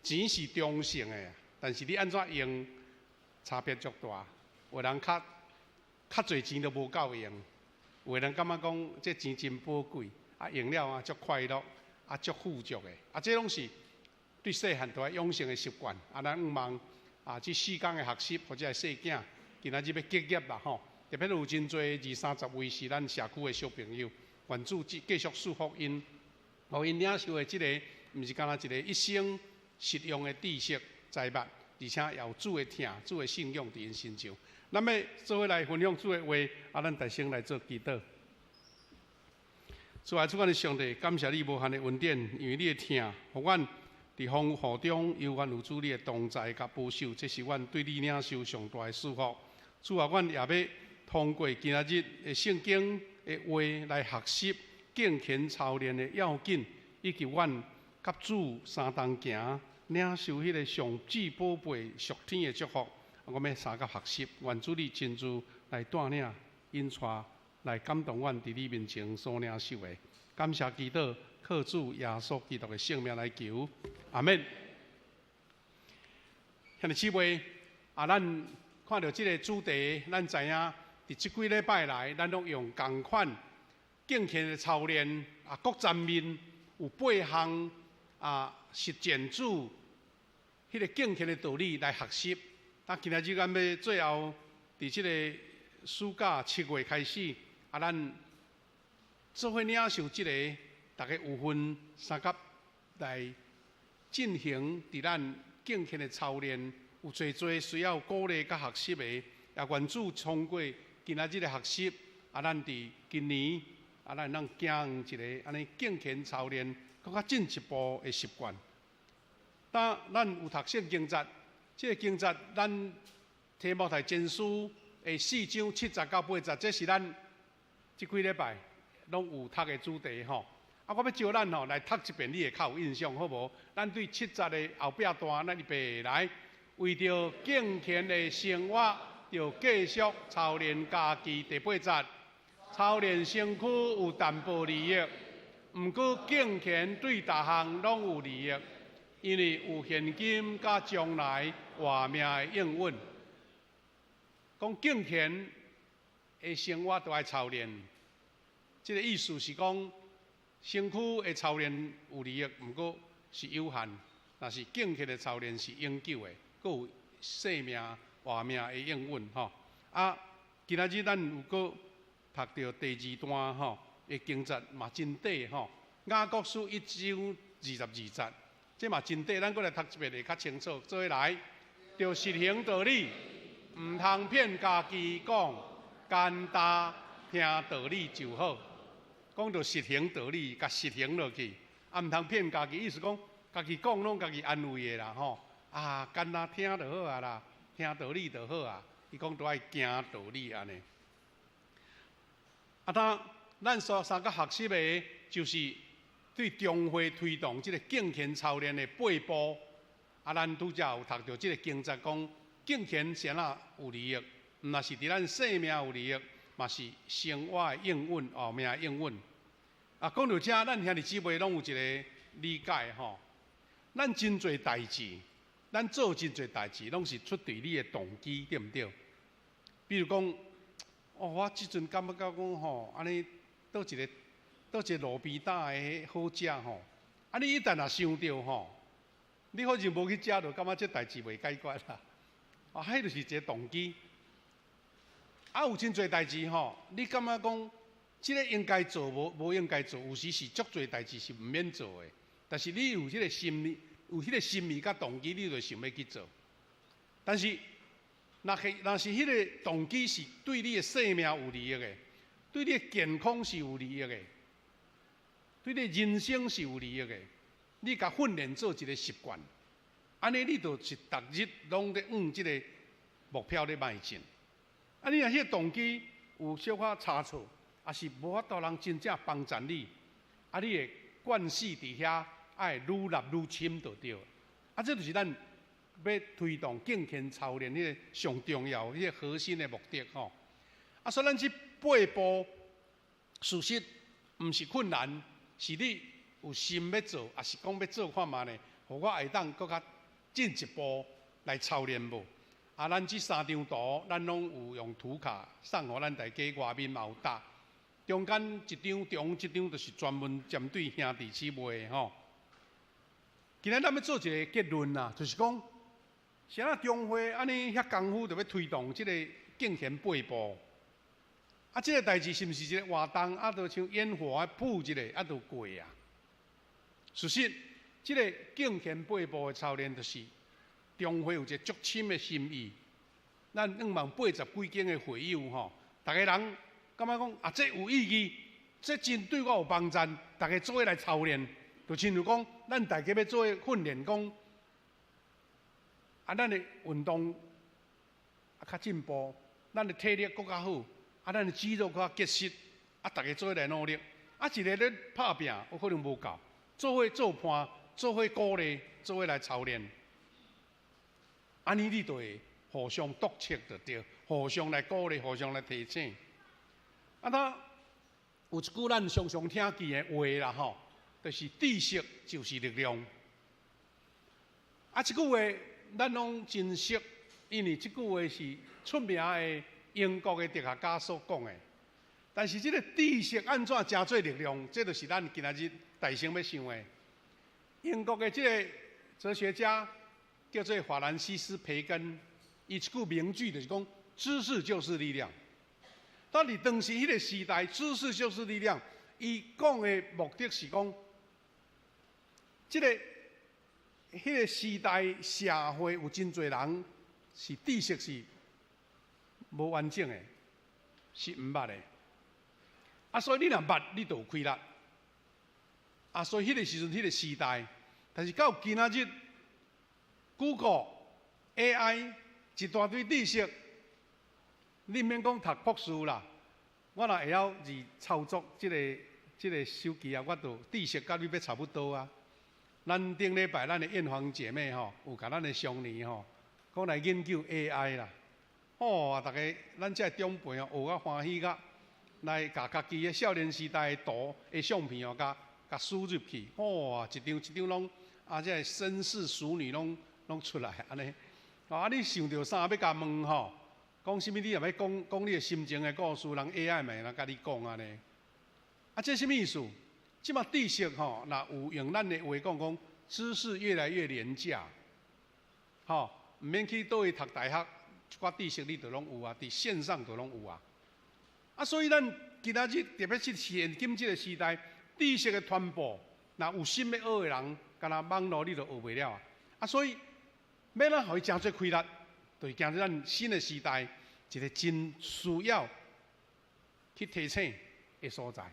錢是中性的，但是你按怎用，差別足大。有人較濟錢都無夠用，有的人感覺講這錢真寶貴，啊用了啊足快樂，啊足富足的，啊這攏是對細漢就愛養成的習慣。啊，咱向望啊，這四工的學習或者是細囝，今仔日欲結業啦吼，特別有真濟二三十位是咱社區的小朋友，願主繼續賜福𪜶，予𪜶領受的這個，毋是干焦一個一生實用的知識財物，而且也有主的疼、主的信仰佇𪜶身上。咱欲做伙來分享主的話，啊，咱大聲來做祈禱。主啊，主阮的上帝，感謝你無限的恩典，因為你的疼，予阮佇風雨中猶原有主你的同在佮保守，這是阮對你領受上大的祝福。主啊，阮也欲通過今仔日的聖經的話來學習敬虔操練的要緊，以及阮佮主相同行，領受彼个上至寶貝屬天的祝福。我欲相佮學習，願主你親自來帶領、引帶，來感動阮佇你面前所領受的。感謝祈禱，靠主耶穌基督的聖名來求，阿們。兄弟姊妹，啊，咱看著這个主題，咱知影佇這幾禮拜來，咱攏用仝款敬虔的操練啊，各層面有八項啊，實踐主彼个敬虔的道理來學習。啊，今仔日咱欲最後佇這个暑假7月開始，啊，咱做伙領受這个，逐家有份相佮來進行佇咱敬虔的操練，有濟濟需要鼓勵佮學習的，也願主通過今仔日的學習，啊，咱佇今年啊，咱會當行一个按呢敬虔操練，閣較進一步的習慣。當咱有讀聖經節，這个經節咱提摩太前書的4章7節到8節，這是咱這幾禮拜攏有讀的主題吼。啊，我欲招咱吼來讀一遍，你會較有印象，好無？咱對7節的後壁段，咱預備來，為著敬虔的生活，著繼續操練家己。第八節，操練身軀有淡薄利益，毋過敬虔對逐項攏有利益，因為有現今佮將來活命的應允。講敬虔的生活著愛操練，這个意思是講，身軀的操練有利益，毋過是有限；若是敬虔的操練是永久的，閣有生命活命的應允吼。啊，今仔日咱有閣讀著第二段吼的經節嘛真短吼。雅各書1章22節，這嘛真短，咱閣來讀一遍會較清楚。做伙來，著實行道理，毋通騙家己講，簡單聽道理就好。講著實行道理，共實行落去，啊，毋通騙家己，意思講家己講攏家己安慰的啦吼。啊，簡單聽就好啊啦，聽道理就好啊。伊講著愛行道理按呢。啊，當咱所相佮學習的，就是對中會推動這个敬虔操練的八步。啊，咱拄才有讀著這个經節講，敬虔是按怎有利益，毋若是佇咱生命有利益，嘛是生活的應允，後命的應允。啊，講著遮，咱兄弟姊妹攏有一个理解吼。咱真濟代誌，咱做真濟代誌，攏是出對你的動機，對毋對？比如講，哦，我這陣感覺講吼，按呢佗一个佗一个路邊擔的好食吼，啊，你一旦若想著吼，你好像無去食，就感覺這代誌袂解決啦。啊，彼就是一个動機。啊，有真濟代誌吼，你感覺講，這个應該做，無無應該做，有時是足濟代誌是毋免做的，但是你有這个心意，有彼个心意佮動機，你就想欲去做。但是，若是若是彼个動機是對你的生命有利益的，對你的健康是有利益的，對你的人生是有利益的，你共訓練做一个習慣，按呢你就是逐日攏咧往這个目標咧邁進。啊，你若彼个動機有小可差錯，抑是無法度人真正幫贊你，啊，你會慣死佇遐，愛愈納愈深就對。啊，這就是咱欲推動敬虔操練彼个上重要、彼个核心的目的吼。啊，所以咱這八步，事實毋是困難，是你有心欲做，抑是講欲做看覓呢？予我會當閣較進一步來操練無？啊，咱這三張圖，咱攏有用圖卡送予咱大家，外面嘛有貼。中間一張，中這張就是專門針對兄弟姊妹的吼。今仔咱欲做一个結論啦，就是講，啥物中會按呢遐功夫，就欲推動這个敬虔八步。啊，這个代誌是毋是一个活動？啊，就像煙火啊，噴一下，啊，就過啊。事實，這个敬虔八步的操練，就是中會有一个足深的心意。咱向望八十幾間的會友吼，逐个人感覺講啊，這有意義，這真對我有幫贊，逐家做伙來操練，就親像講，咱大家欲做伙訓練，講啊，咱的運動啊較進步，咱的體力閣較好，啊，咱的肌肉閣較結實，啊，逐家做伙來努力，啊，一个咧拍拚，有可能無夠，做伙做伴，做伙鼓勵，做伙來操練，按呢你就會互相督促就對，互相來鼓勵，互相來提醒。啊，他有一句咱常常聽見的話啦，吼，就是知識就是力量。啊，這句話咱攏真熟，因為這句話是出名的英國的哲學家所講的。但是這个知識按怎成做力量，這就是咱今仔日大聲欲想的。英國的這个哲學家叫做法蘭西斯·培根，伊一句名句就是講：知識就是力量。當佇當時彼个時代，知識就是力量。伊講的目的是講，這个彼个時代社會有真濟人是知識是無完整的，是毋捌的。啊，所以你若捌，你就有氣力。啊，所以彼个時陣，彼个時代，但是到今仔日，Google、AI 一大堆知識，你毋免講讀博士啦，我若會曉字操作這个手機啊，我就知識佮你欲差不多啊。咱頂禮拜咱的艷芳姐妹吼，有共咱的雙年吼，講來研究 AI 啦。哦，逐家咱這長輩哦，學甲歡喜甲，來共家己的少年時代的圖的相片哦，共共輸入去，哇，一張一張攏啊，這个紳士淑女攏攏出來按呢。啊，你想著啥欲共問吼？講啥物？你若欲講講你的心情的故事，人 AI 嘛會當共你講按呢。啊，這啥物意思？這馬知識吼，若有用咱的話講講，知識越來越廉價，吼，毋免去佗位讀大學，一寡知識你都攏有啊，佇線上都攏有啊。啊，所以咱今仔日特別是現今這个時代，知識的傳播，若有心欲學的人，敢若網路你都學袂了啊。啊，所以欲按怎予伊成做氣力，就是行入咱新的時代，一个真需要去提醒的所在。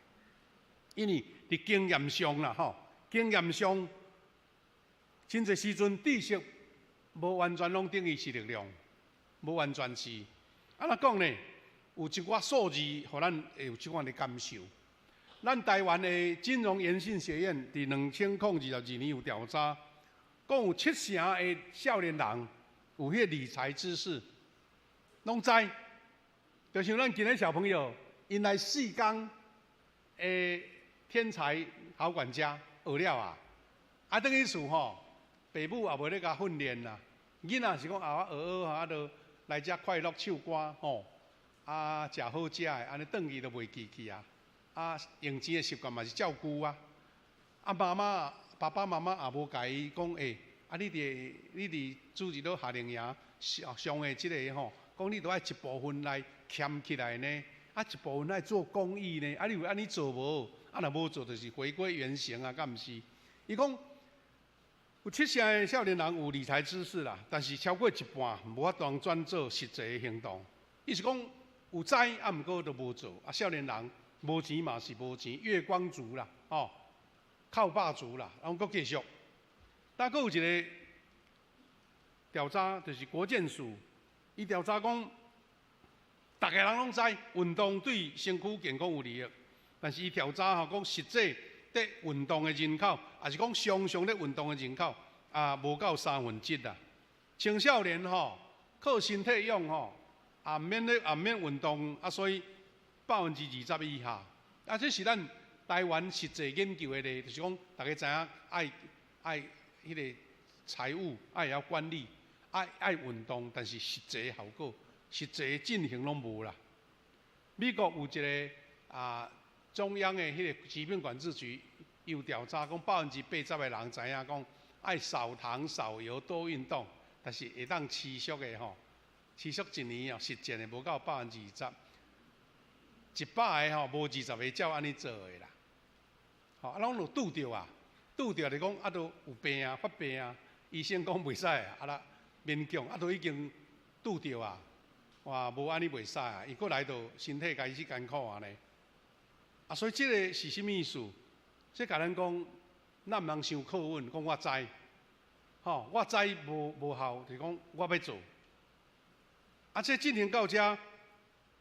因為佇經驗上啦，吼，經驗上，真濟時陣知識無完全攏等於是力量，無完全是。按怎講呢？有一寡數字，予咱會有這款的感受。咱台灣的金融研訓學院佇2022年有調查，講有七成的少年人有彼个理財知識，攏知。就像咱今日小朋友，𪜶來四工的天才好管家學了啊，啊，轉去厝吼，爸母也無咧共訓練啦。囡仔是講啊，我學學啊，就來遮快樂唱歌吼，啊，食好食的，按呢轉去就袂記去啊。啊，用錢的習慣嘛是照舊啊。啊，媽媽、爸爸媽媽也無共伊講，欸，啊，你佇組織到夏令營上上的這个吼，講你著愛一部分來儉起來呢，啊，一部分愛做公益呢，啊，你有按呢做無？啊，若無做，就是回歸原形啊，敢毋是？伊講有七成的少年人有理財知識啦，但是超過一半無法度轉做實際的行動。伊是講有知啊，毋過都無做。啊，少年人無錢嘛是無錢，月光族啦，吼，靠爸族啦，然後閣繼續。但閣有一个調查，就是國健署，伊調查講，逐个人攏知運動對身軀健康有利益。但是伊調查吼，講實際佇運動的人口，抑是講常常咧運動的人口，啊，無夠三分之一啦。青少年吼，靠身體勇吼，也毋免咧，也毋免運動，啊，所以20%以下。啊，這是咱台灣實際研究的例，就是講，逐家知影愛愛彼个財務愛會曉管理，愛愛運動，但是實際效果、實際進行攏無啦。美國有一个啊，中央的彼个疾病管制局有調查講，80%的人知影講愛少糖少油多運動，但是會當持續的吼，持續一年哦，實踐的無夠20%，100個吼無20個照按呢做的啦。吼，啊，攏有拄著啊，拄著就講啊，都有病啊，發病啊，醫生講袂使啊，啊啦勉強啊，都已經拄著啊，哇，無按呢袂使啊，伊閣來就身體開始艱苦啊呢。啊，所以這个是啥物意思？這共咱講，咱毋通傷靠穩，講我知，吼，我知無效，就是講我欲做。啊，這進行到遮，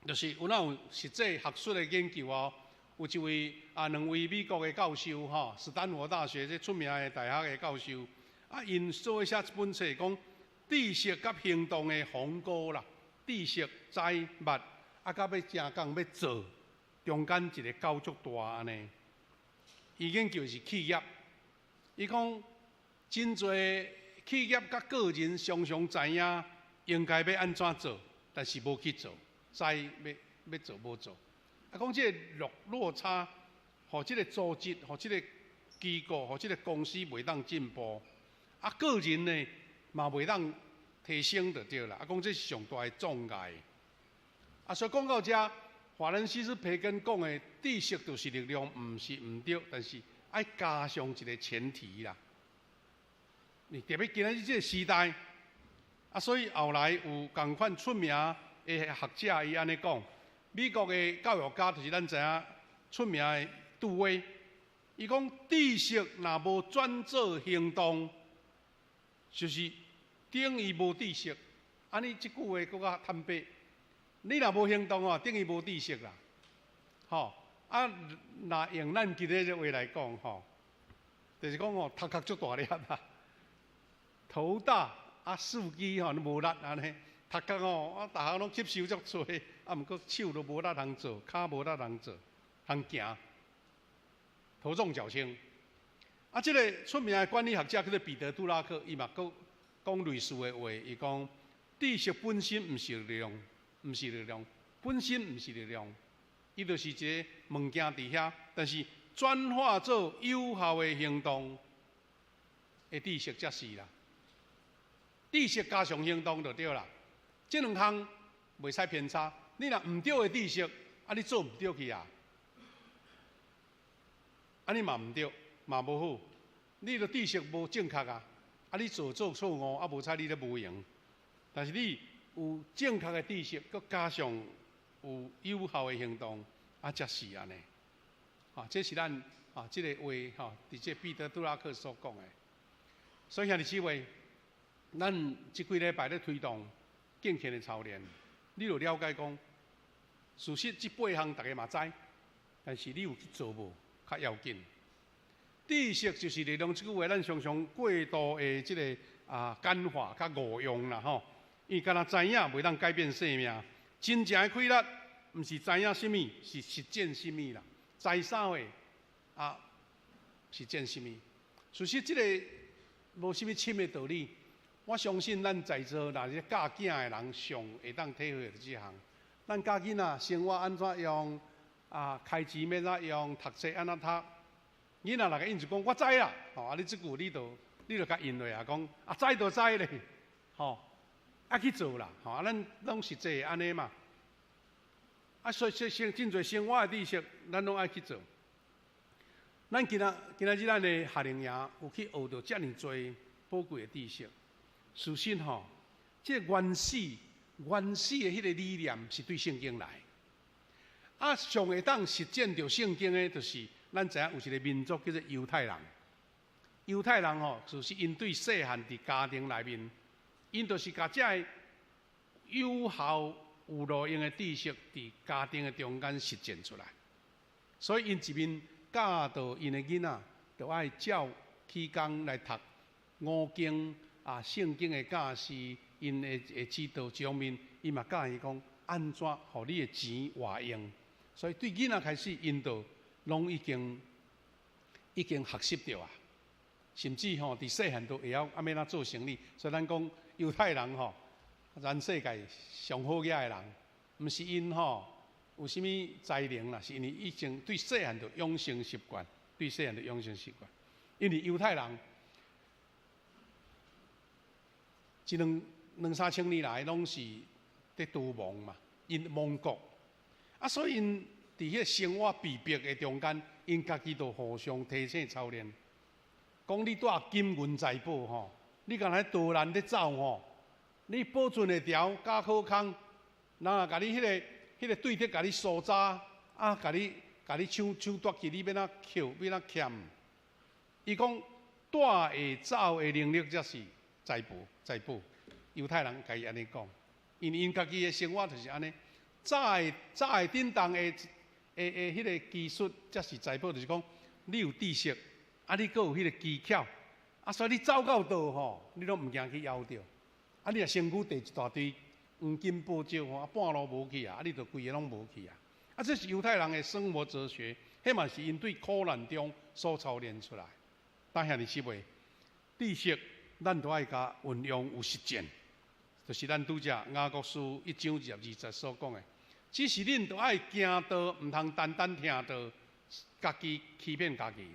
就是有哪有實際學術的研究哦。有一位啊，兩位美國的教授吼，斯坦福大學這出名的大學的教授，啊，𪜶做寫一本冊，講知識佮行動的鴻溝啦，知識知捌，啊，佮欲成功欲做，中間一個溝足大按呢。伊研究是企業，伊講真濟企業佮個人常常知影應該欲按怎做，但是無去做，知欲欲做無做。啊，講這個落差，予這個組織，予這個機構，予這個公司袂當進步，啊，個人呢嘛袂當提升就對啦。啊，講這是上大的障礙。啊，所以講到遮，法蘭西斯培根講的知識就是力量，毋是毋對，但是愛加上一個前提啦。你特別今仔日這個時代，啊，所以後來有仝款出名的學者，伊按呢講。美國的教育家就是咱知影出名的杜威，伊講知識若無轉做行動，就是等於無知識。按呢這句話閣較坦白，你若無行動哦，等於無知識啦。吼啊，若用咱今日這話來講吼，就是講哦，頭殼足大粒啊，頭大啊，四肢吼攏無力按呢。頭殼哦，啊，逐項攏吸收足濟，啊，毋過手都無力通做，跤無力通做，通行，頭重腳輕。啊，這个出名的管理學者叫做彼得·杜拉克，伊嘛閣講類似的話，伊講知識本身毋是力量，毋是力量，本身毋是力量，伊就是一个物件佇遐，但是轉化做有效的行動的知識才是啦。知識加上行動就對啦。這兩項袂使偏差。你若毋對的知識，啊，你做毋對去啊，按呢嘛毋對，嘛無好。你的知識無正確啊，啊，你做做錯誤，啊，無彩你咧無閒。但是你有正確的知識，閣加上有有效的行動，啊，才是按呢。啊，這是咱啊，這个話吼，佇這彼得·杜拉克所講的。所以兄弟姊妹，咱這幾禮拜咧推動敬虔的操練，你就了解講，事實這八項逐家嘛知，但是你有去做無？較要緊。知識就是力量，這句話咱常常過度的這个啊簡化、較誤用啦吼。伊敢若知影袂當改變生命，真正的氣力，毋是知影啥物，是實踐啥物啦。知啥貨啊？實踐啥物？事實這个無啥物深的道理。我相信咱在座若是教囝的人，上會當體會著這項。咱教囡仔生活按怎用，啊，開錢欲按怎用，讀冊按怎讀。囡仔若共應一講，我知啦，吼啊！你這句你就共應落啊，講啊知就知咧，吼，愛去做啦，吼啊！咱攏實際按呢嘛。啊，所以說生真濟生活的知識，咱攏愛去做。咱今仔日咱的夏令營有去學著遮爾濟寶貴的知識。事實吼，這個原始的彼个理念是對聖經來。啊，上會當實踐著聖經的，就是咱知影有一個民族叫做猶太人。猶太人吼，就是𪜶對細漢佇家庭內面，𪜶就是共這个有效有路用的知識，佇家庭的中間實踐出來。所以𪜶一面教導𪜶的囡仔，就愛照起工來讀五經啊，聖經的教示，𪜶會指導一方面，伊嘛教伊講按怎予你的錢活用。所以對囡仔開始，𪜶就攏已經學習著啊。甚至吼，佇細漢都會曉按怎做生意。所以咱講猶太人吼，全世界上好額的人，毋是𪜶吼有啥物才能啦，是因為已經對細漢就養成習慣，對細漢就養成習慣。因為猶太人，這兩三千年來攏是佇逃亡嘛，𪜶亡國，啊，所以𪜶佇彼个生活被迫的中間，𪜶家己就互相提醒操練。講你帶金銀財寶吼，你敢若逃難咧走吼，你保存會牢，加好空，人若共你彼个對敵共你搜查，啊，共你共你搶搶奪去，你欲按怎抾，欲按怎欠？伊講帶會走的能力才是財寶，財寶。猶太人共伊按呢講，因為𪜶家己的生活就是按呢，早會早會振動的的的彼个技術才是財寶，就是講你有知識，啊你閣有彼个技巧，啊所以你走到佗吼，你攏毋驚去枵著。啊你若身軀綴一大堆黃金寶石吼，啊半路無去啊，啊你就規个攏無去啊。啊這是猶太人的生活哲學，彼嘛是𪜶對苦難中所操練出來。但兄弟姊妹，知識咱都愛共運用有實踐。就是咱拄才雅各書一章22節所講的，只是恁著愛行道，毋通單單聽道，家己欺騙家己。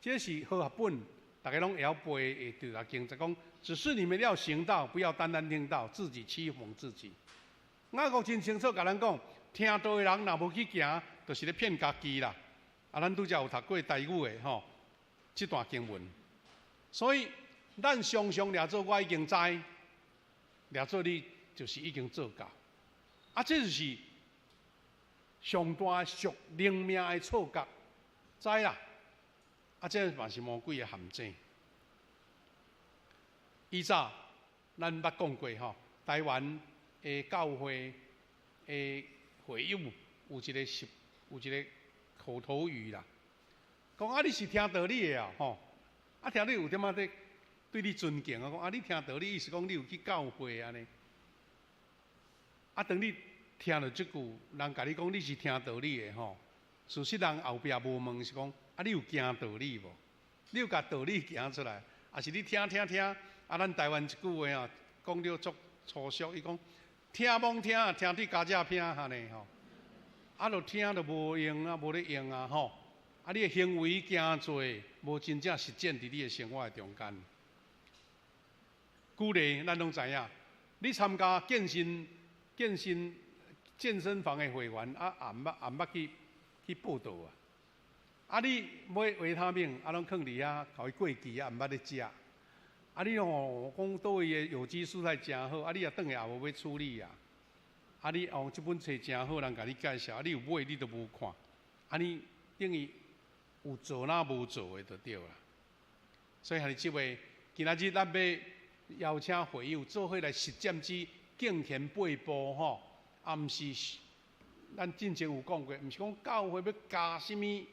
這是和合本，逐家攏會曉背的對啦經，就講，只是你們要行道，不要單單聽道，自己欺哄自己。雅各真清楚共咱講，聽道的人若無去行，就是咧騙家己啦。啊，咱拄才有讀過台語的吼，這段經文，所以咱常常掠做我已經知。掠做你就是已經做到，啊，這就是上大屬靈命的錯覺，知啦，啊，這嘛是魔鬼的陷阱。以早咱捌講過吼，台灣的教會的會友有一个習，有一个口頭語啦，講啊，你是聽道理的啊，吼，啊，聽你有點仔咧。對你尊敬啊，講啊，你聽道理，意思講你有去教會按呢。啊，當你聽著這句，人共你講你是聽道理的吼，事實人後壁無問是講，啊，你有行道理無？你有共道理行出來，抑是你聽聽聽？啊，咱台灣一句話啊，講著足粗俗，伊講聽罔聽，聽對膠這片按呢吼。啊，著聽著無用啊，無咧用啊吼。啊，你的行為行做，無真正實踐佇你的生活的中間。舉例，咱攏知影，你參加健身、健身、健身房的會員，啊，也毋捌、也毋捌去去報到啊。啊，你買維他命，啊，攏囥佇遐，予伊過期啊，毋捌咧食。啊，你吼講佗位的有機蔬菜誠好，啊，你也轉來也無欲處理啊。啊，你哦，這本冊誠好，人共你介紹，啊，你有買你都無看，啊，你等於有做若無做的就對啦。所以兄弟姊妹，今仔日咱欲邀請會友做伙來實踐這敬虔八步吼，啊，毋是咱進前有講過，毋是講教會欲加啥物、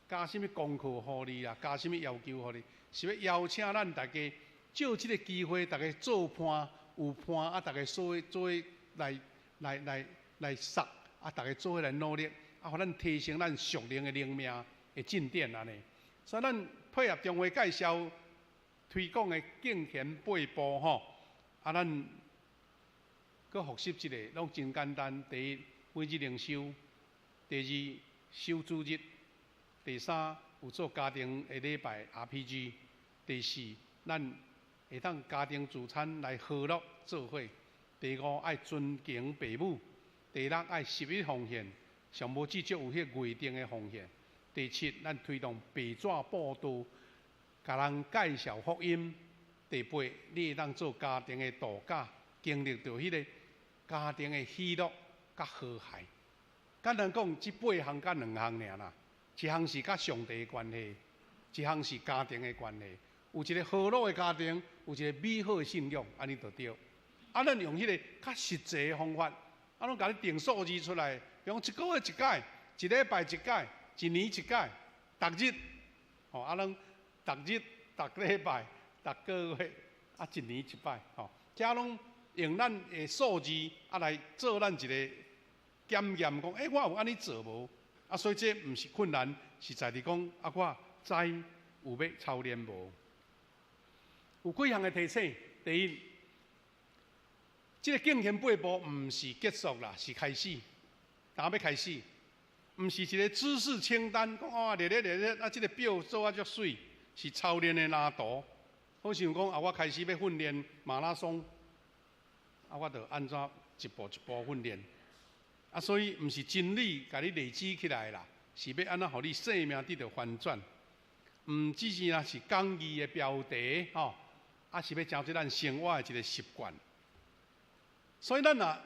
加啥物功課予你啦，加啥物要求予你，是欲邀請咱大家藉這个機會，大家做伴有伴啊，大家做伙做伙來來來來捒，啊，大家做伙來努力，啊，予咱提升咱屬靈的靈命的進展按呢。所以咱配合中會介紹推廣的敬虔八步吼，啊，咱閣複習一下，攏真簡單。第一，每日靈修；第二，守主日；第三，有做家庭的禮拜 RPG；第四，咱會當家庭聚餐來和樂做伙；第五，愛尊敬父母；第六，愛十一奉獻，上無至少有彼個月定的奉獻；第七，咱推動白紙佈道，共人介紹福音。第八，你會當做家庭的度假，經歷著彼个家庭的喜樂佮和諧。簡單講，這八項佮兩項爾啦，一項是佮上帝的關係，一項是家庭的關係。有一个和樂的家庭，有一个美好的信仰，按呢就對。啊，咱用彼个較實際的方法，啊，攏共你定數字出來，用一个月一擺，一禮拜一擺，一年一擺，逐日，吼，啊，攏逐日、逐禮拜、逐个月，啊，一年一擺，吼，這攏用咱的數字啊來做咱一个檢驗，講，欸，我有按呢做無？啊，所以這毋是困難，是在佇講，啊，我知有欲操練無？有幾項的提醒。第一，這个敬虔八步毋是結束啦，是開始，剛欲開始，毋是一个知識清單，講哦，列咧列咧，啊，這个表做啊足媠，是操練的藍圖。好像講啊，我開始欲訓練馬拉松，啊，我著按怎一步一步訓練。啊，所以毋是真理共你累積起來啦，是欲按怎予你生命得著翻轉。毋只是若是講義的標題吼，啊是欲成做咱生活的一个習慣。所以咱若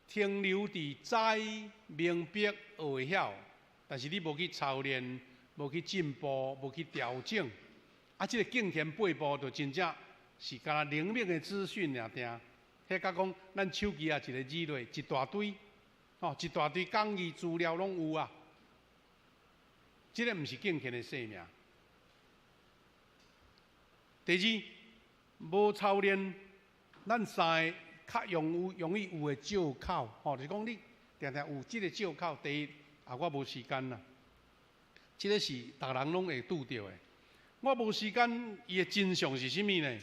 停留佇知、明白、學會曉，但是你無去操練，無去進步，無去調整，啊，這個敬虔八步就真正是干焦靈命的資訊爾定。彼佮講，咱手機啊一个字落一大堆，吼，一大堆講義資料攏有啊。這个毋是敬虔的生命。第二，無操練，咱三个較容易有的借口，吼，就是講你定定有這个借口。第一，啊，我無時間啦，這个是逐人攏會拄著的。我無時間，伊的真相是啥物呢？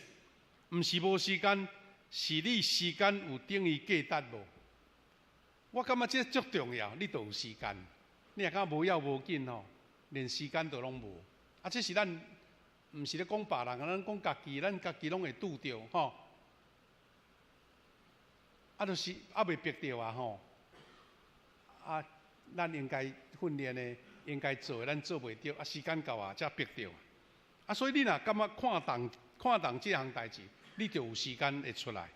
毋是無時間，是你時間有等於價值無？我感覺這足重要，你就有時間。你若感覺無要無緊吼，連時間都攏無。啊，這是咱毋是咧講別人，咱講家己，咱家己攏會拄著吼。啊，就是猶未逼著啊吼。啊，咱應該訓練的，應該做的，咱做袂著。啊，時間到啊，才逼著。啊，所以你若感覺看重看重這項代誌，你就有時間會出來。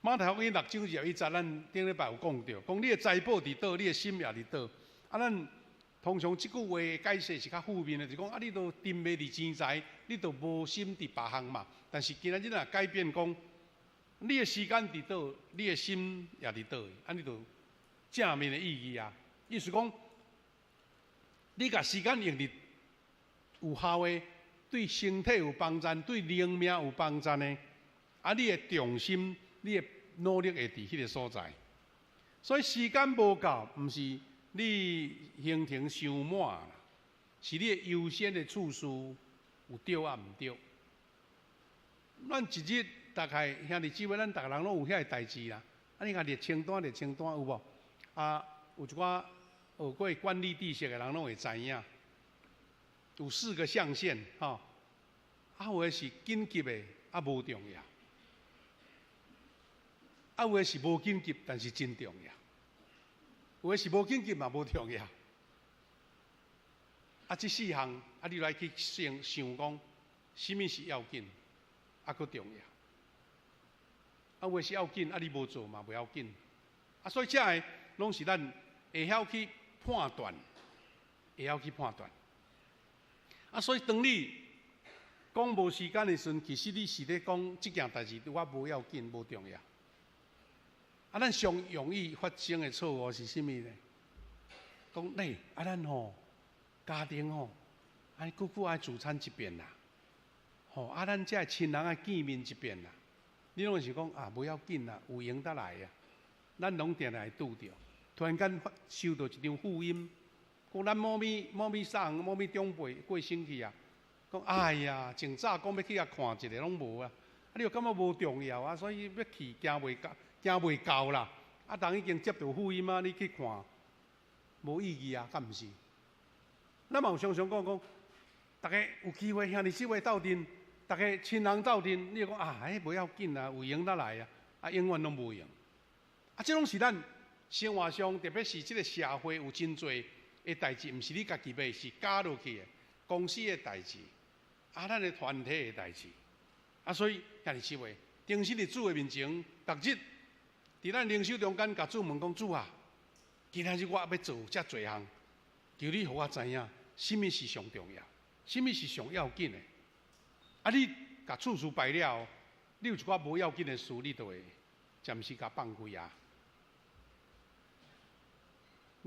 馬太福音六章21節，咱頂禮拜有講著，講你的財寶佇佗，你的心也佇佗。啊，咱通常這句話的解釋是較負面的，就是講啊，你都沉迷佇錢財，你都無心佇別項嘛。但是今仔日若改變講，你的時間佇佗，你的心也佇佗，按呢就正面的意義啊。意思講，你共時間用佇有效的，對身體有幫助、對靈命有幫助的，啊，你的重心、你的努力會佇彼個所在。所以時間無夠，毋是你行程傷滿啦，是你的優先的次序有對抑毋對。咱一日大概兄弟姊妹，咱逐个人攏有遐个代誌啦。啊，你看列清單，列清單有無？啊，有一寡學過管理知識的人攏會知影，有四個象限，吼。啊，有的是緊急的，啊無重要；啊，有的是無緊急，但是真重要。有的是無緊急嘛無重要。啊，這四項，啊，你來去想想講，啥物是要緊，啊，閣重要。啊，有的是要緊，啊，你無做嘛袂要緊。啊，所以這个攏是咱會曉去判斷，會曉去判斷。啊，所以當你講無時間的時陣，其實你是咧講這件代誌對我無要緊、無重要。啊，咱上容易發生的錯誤是啥物呢？講咧，啊，咱吼家庭吼，愛久久愛聚餐一遍啦，吼啊，咱遮親人愛見面一遍啦。你攏是講啊，無要緊啦，有閒才來啊。咱攏定定會拄著，突然間收到一張福音，講咱某物某物啥某物長輩過身去啊。講哎呀，前早講欲去共看一下，攏無啊。啊，你又感覺無重要啊，所以欲去行袂到，行袂到啦。啊，人已經接著福音啊，你去看，無意義啊，敢毋是？咱嘛有常常講講，逐家有機會兄弟姊妹鬥陣，逐家親人鬥陣，你就講啊，彼無要緊啊，有閒才來啊，啊，永遠攏無閒。啊，這攏是咱生活上，特別是這个社會有真濟的代誌，毋是你家己欲，是加落去的公司的代誌，啊，咱的團體的代誌。啊，所以兄弟姊妹，定時佇主的面前，逐日佇咱靈修中間，共主問講：主啊，今仔日我欲做遮濟項，求你予我知影，啥物是上重要，啥物是上要緊的。啊，你共次序排了，你有一寡無要緊的事，你就會暫時共放開啊。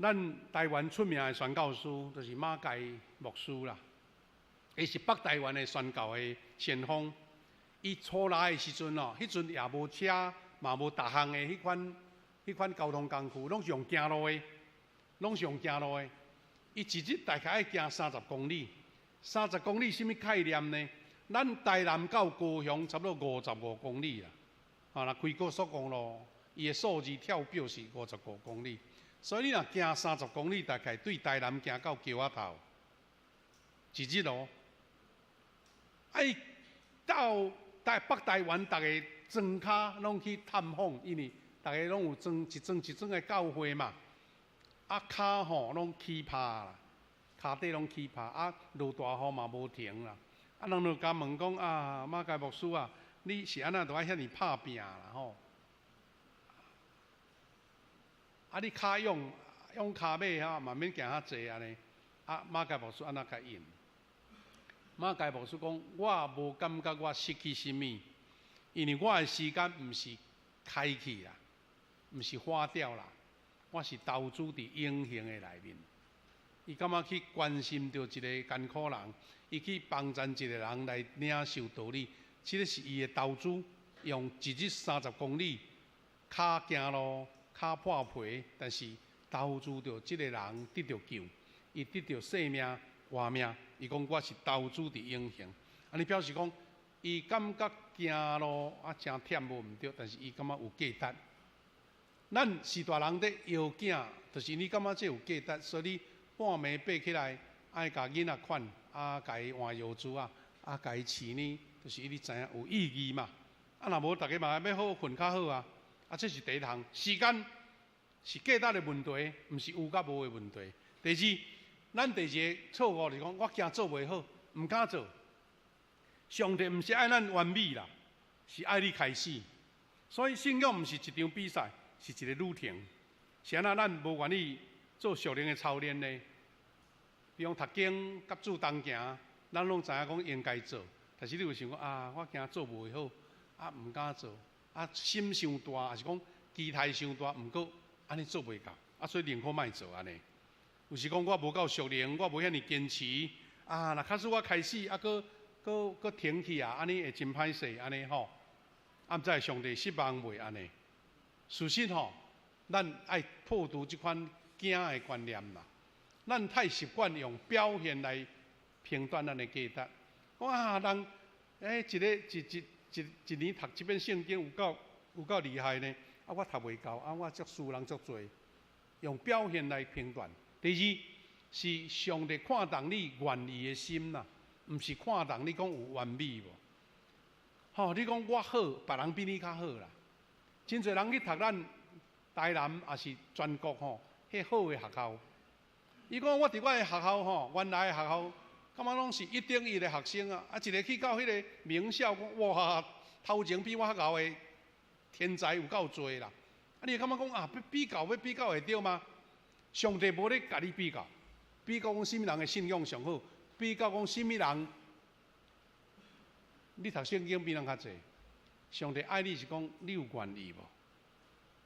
咱台灣出名的宣教師就是馬偕牧師啦，伊是北台灣的宣教的先鋒。伊初來的時陣哦，彼陣也無車，嘛無逐項的彼款交通工具，攏是用行路的，攏是用行路的。伊一日大概愛行三十公里，三十公里啥物概念呢？咱台南到高雄差不多55公里啦。啊，若開高速公路，伊的數字跳表是五十五公里。所以你若行三十公里，大概對台南行到橋仔頭，一日哦。啊，伊到台北台灣，逐个莊跤攏去探訪，因為逐个攏有莊一莊一莊的教會嘛。啊，跤吼攏起泡啦，跤底攏起泡，啊，落大雨嘛無停啦。啊，人就共問講啊，馬偕牧師啊，你是按怎都愛遐爾拍拚啦吼？啊，你跤勇用跤馬吼嘛免行較濟按呢。啊，馬偕牧師按怎共應？馬偕牧師講：我無感覺我失去啥物，因為我的時間毋是開去啦，毋是花掉啦，我是投資佇永恆的內面。伊感覺去關心著一个艱苦人，伊去幫贊一个人來領受道理，這个是伊的投資，用一日30公里，跤行路，跤破皮，但是投資著這个人得著救，伊得著生命活命。伊講我是投資佇永恆，按呢表示講，伊感覺行路啊誠忝無毋對，但是伊感覺有價值。咱是大人咧枵囝，就是你感覺這有價值，所以你半暝爬起來，愛共囡仔款，啊，共伊換藥珠啊，啊，共伊飼呢，就是你知影有意義嘛。啊，若無逐家嘛欲好睏較好啊。啊，這是第一項，時間是價值的問題，毋是有佮無的問題。第二，咱第二个錯誤就是講，我驚做袂好，毋敢做。上帝毋是愛咱完美啦，是愛你開始。所以信仰毋是一場比賽，是一个旅程。是按怎咱無願意做屬靈的操練呢？比如讀經佮主同行，咱攏知影講應該做，但是你有想講啊，我驚做袂好，啊，毋敢做，啊，心傷大，抑是講期待傷大，毋過按呢做袂到，啊，所以寧可莫做按呢。有時講我無夠屬靈，我無遐爾堅持，啊，若假使我開始啊，閣閣閣停去啊，按呢會真歹勢，按呢吼。啊，毋知上帝失望袂按呢？事實吼，咱愛破除這款驚的觀念啦。咱太習慣用表現來評斷咱的價值。講啊，人欸，一个一一一一年讀一遍聖經有夠有夠厲害呢？啊，我讀袂到，啊，我足輸人足濟。用表現來評斷。第二是上帝看重你願意的心啦，毋是看重你講有完美無。吼，你講我好，別人比你較好啦。真濟人去讀咱台南，抑是全國吼，彼好的學校。伊講我佇我的學校吼，原來的學校，感覺攏是一等一的學生啊。啊，一个去到彼个名校，講哇，頭前比我較𠢕的天才有夠濟啦。啊，你會感覺講啊，欲比較欲比較會著嗎？上帝無咧共你比較，比較講啥物人的信仰上好，比較講啥物人，你讀聖經比人較濟。上帝愛你是講你有願意無？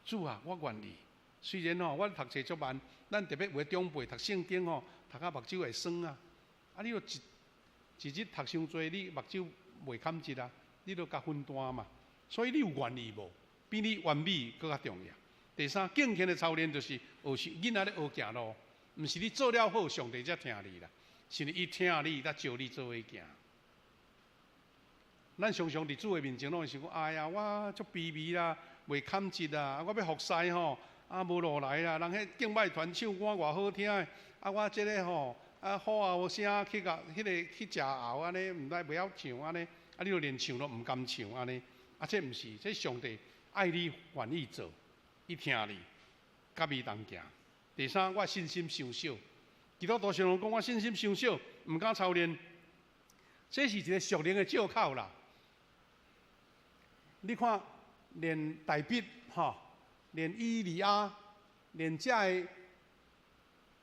主啊，我願意。雖然吼，我讀冊足慢，咱特別有的長輩讀聖經吼，讀甲目睭會酸啊。啊，你若一一日讀傷濟，你目睭袂堪得啊，你著共分擔嘛。所以你有願意無？比你完美閣較重要。第三，敬虔的操練就是學囡仔咧學行路，毋是你做了好，上帝才聽你啦，是伊聽你，才招你做伙行。咱常常佇主的面前攏會想講，哎呀，我足卑微啦，袂堪得啊，我欲服侍吼，啊無路來啦，人彼敬拜團唱歌偌好聽的，啊我這个吼，啊好啊無聲去共彼个去食喉按呢，毋知袂曉唱按呢，啊你著連唱都毋甘唱按呢，啊這毋是，這上帝愛你願意做。伊聽你，佮伊同行。第三，我信心傷少。基督徒常常講我信心傷少，毋敢操練。這是一个屬靈的借口啦。你看，連大衛吼，連以利亞，連這个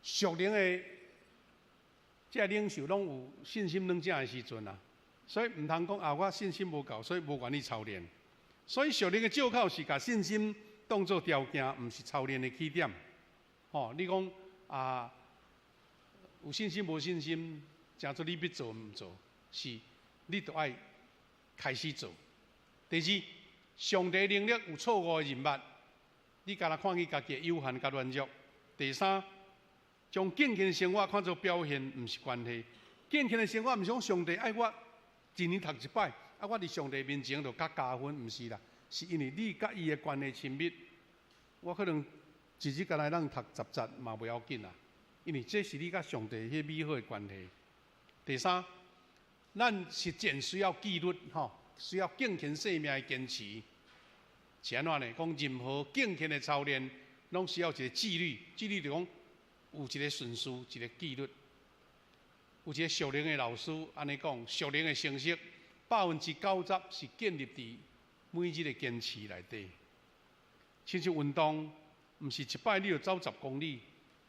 屬靈的這個領袖，攏有信心軟正的時陣啊。所以毋通講啊，我信心無夠，所以無願意操練。所以屬靈的借口是共信心當做條件，毋是操練的起點。吼，你講啊，有信心無信心，誠做你欲做毋做，是你著愛開始做。第二，上帝能力有錯誤的認捌，你干焦看見家己的有限佮軟弱。第三，將敬虔的生活看做表現，毋是關係。敬虔的生活毋是講上帝愛我一年讀一擺，啊，我佇上帝面前就較加分，毋是啦，是因為你佮伊的關係親密。我可能一日干焦通讀十節嘛袂要緊啦，因為這是你佮上帝彼美好的關係。第三，咱實踐需要紀律，吼，需要敬虔生命的堅持。是按怎呢？講任何敬虔的操練，攏需要一个紀律。紀律就講有一个順序，一个紀律。有一个屬靈的老師按呢講，屬靈的成熟90%是建立佇每日的堅持內底。親像運動，毋是一擺你就走10公里，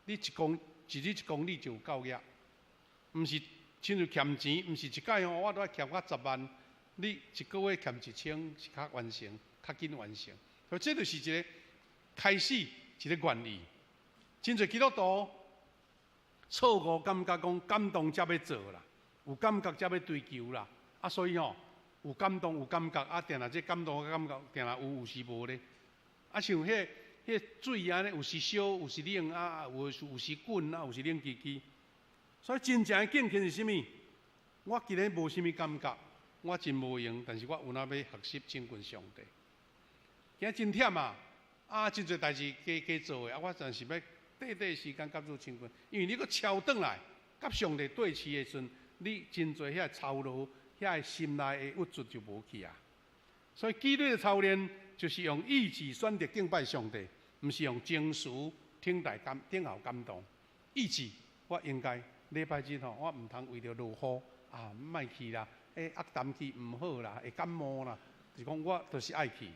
你一日一公里就有够额，毋是親像欠錢，毋是一擺吼，我都愛欠甲10萬，你一個月欠1000是較完成，較緊完成。所以這就是一個開始，一個願意。真濟基督徒錯誤感覺講感動才欲做啦，有感覺才欲追求啦。啊，所以吼，有感動有感覺，啊，定定這感動感覺，定定有有時無咧。啊，像彼水按呢，有時燒，有時冷，啊，有時滾，啊，有時冷吱吱。所以真正的敬虔是啥物？我今日無啥物感覺，我真無閒，但是我有哪欲學習親近上帝。今日真忝啊！啊，真濟代誌加加做的，啊，我暫時欲短短時間佮主親近，因為你閣超轉來，佮上帝對視的時陣，你真濟遐操勞、遐心內的鬱卒就無去啊。所以紀律的操練就是用意志選擇敬拜上帝，毋是用情緒等待感、等候感動。意志，我應該禮拜日吼，我毋通為著落雨啊，莫去啦，欸，壓淡氣毋好啦，會感冒啦。就是講我就是愛去，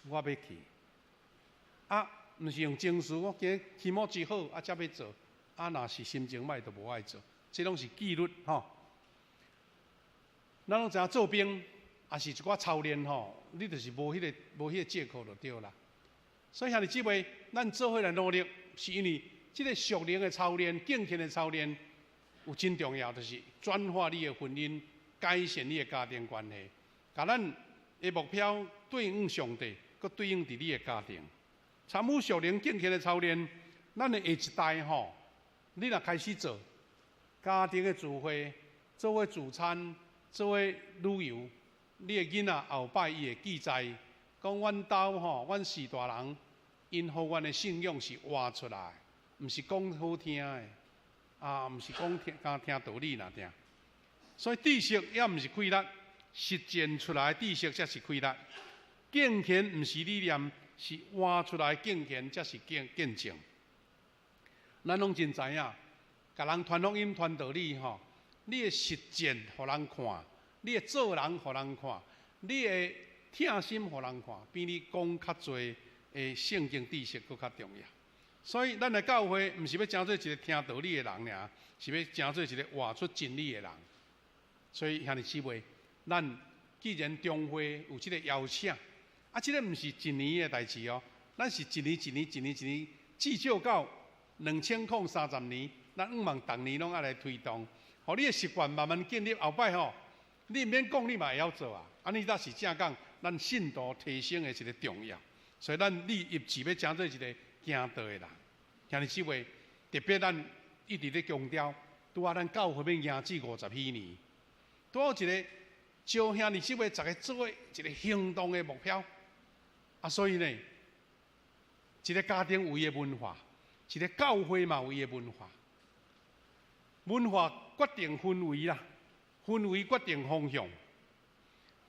我欲去。啊，毋是用情緒，我今日気持ち好，啊，才欲做。啊，若是心情歹，就無愛做。這攏是紀律吼。咱攏知影做兵，也是一寡操練吼，你就是無彼個借口就對啦。所以兄弟姊妹，咱做伙來努力，是因為這個屬靈的操練、敬虔的操練，有真重要，就是轉化你的婚姻，改善你的家庭關係，共咱的目標對應上帝，閣對應佇你的家庭。參與屬靈敬虔的操練，咱的下一代吼，你若開始做家庭的聚會，做伙聚餐，做伙旅遊，你的囡仔後擺伊會記載，講阮兜吼，阮四大人，𪜶予阮的信仰是活出來，毋是講好聽的，啊，毋是講聽，敢聽道理爾爾。所以知識猶毋是氣力，實踐出來知識才是氣力。敬虔毋是理念，是活出來敬虔才是見證。咱攏真知影，共人傳福音、傳道理吼，你的實踐予人看，你的做人予人看，你的疼心予人看，比你講較濟的聖經知識閣較重要。所以，咱的教會毋是欲成做一個聽道理的人爾，是欲成做一個活出真理的人。所以，兄弟姊妹，咱既然中會有這個邀請，啊，這個毋是一年的代誌哦，咱是一年一年一年一年，至少到2030年，咱向望逐年攏愛來推動，予你的習慣慢慢建立，後擺吼，你毋免講，你嘛會曉做啊。按呢才是正講，咱信徒提升的一個重要。所以咱立志欲成做一個行道的人，兄弟姊妹，特別咱一直咧強調，拄仔咱教會欲迎至50禧年，拄好一個招兄弟姊妹，逐家做伙一個行動的目標。啊，所以呢，一個家庭有伊的文化，一個教會嘛有伊的文化。文化決定氛圍啦，氛圍決定方向。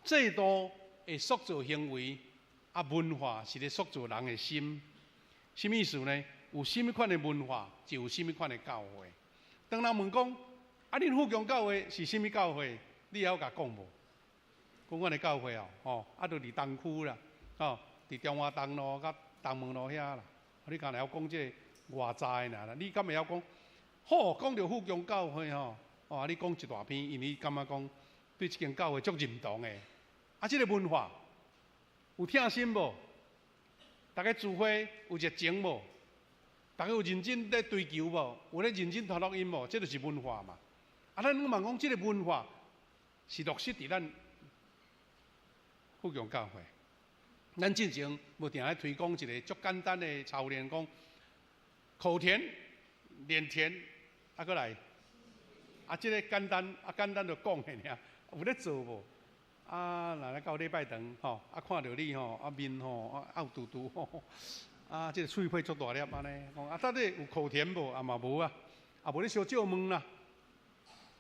制度會塑造行為，啊，文化是咧塑造人的心。什麼意思呢？有啥物款的文化，就有啥物款的教會。當人問講，啊，恁富強教會是啥物教會？你會曉共講無？講阮的教會哦，吼，啊，就佇東區啦，吼，佇中華東路佮東門路遐啦。你敢會曉講這個偌在爾啦？你敢會曉講？好，講著富強教會吼，哦，你講一大篇，因為你感覺講對這間教會足認同的。啊，這個文化有疼心無？逐家聚會有熱情無？逐家有認真咧追求無？有咧認真傳福音無？這就是文化嘛。啊，咱向望講這個文化是落實佇咱富強教會。咱進前無定咧推廣一個足簡單的操練，講口甜、臉甜，啊，閣來，啊，這個簡單，啊，簡單就講的爾，有咧做無？啊，若來到禮拜堂吼，啊，看著你吼，啊面吼，啊漚嘟嘟吼，啊，這個喙皮足大粒按呢，講啊，到底有口甜無？啊嘛無啊，啊無咧相借問啦。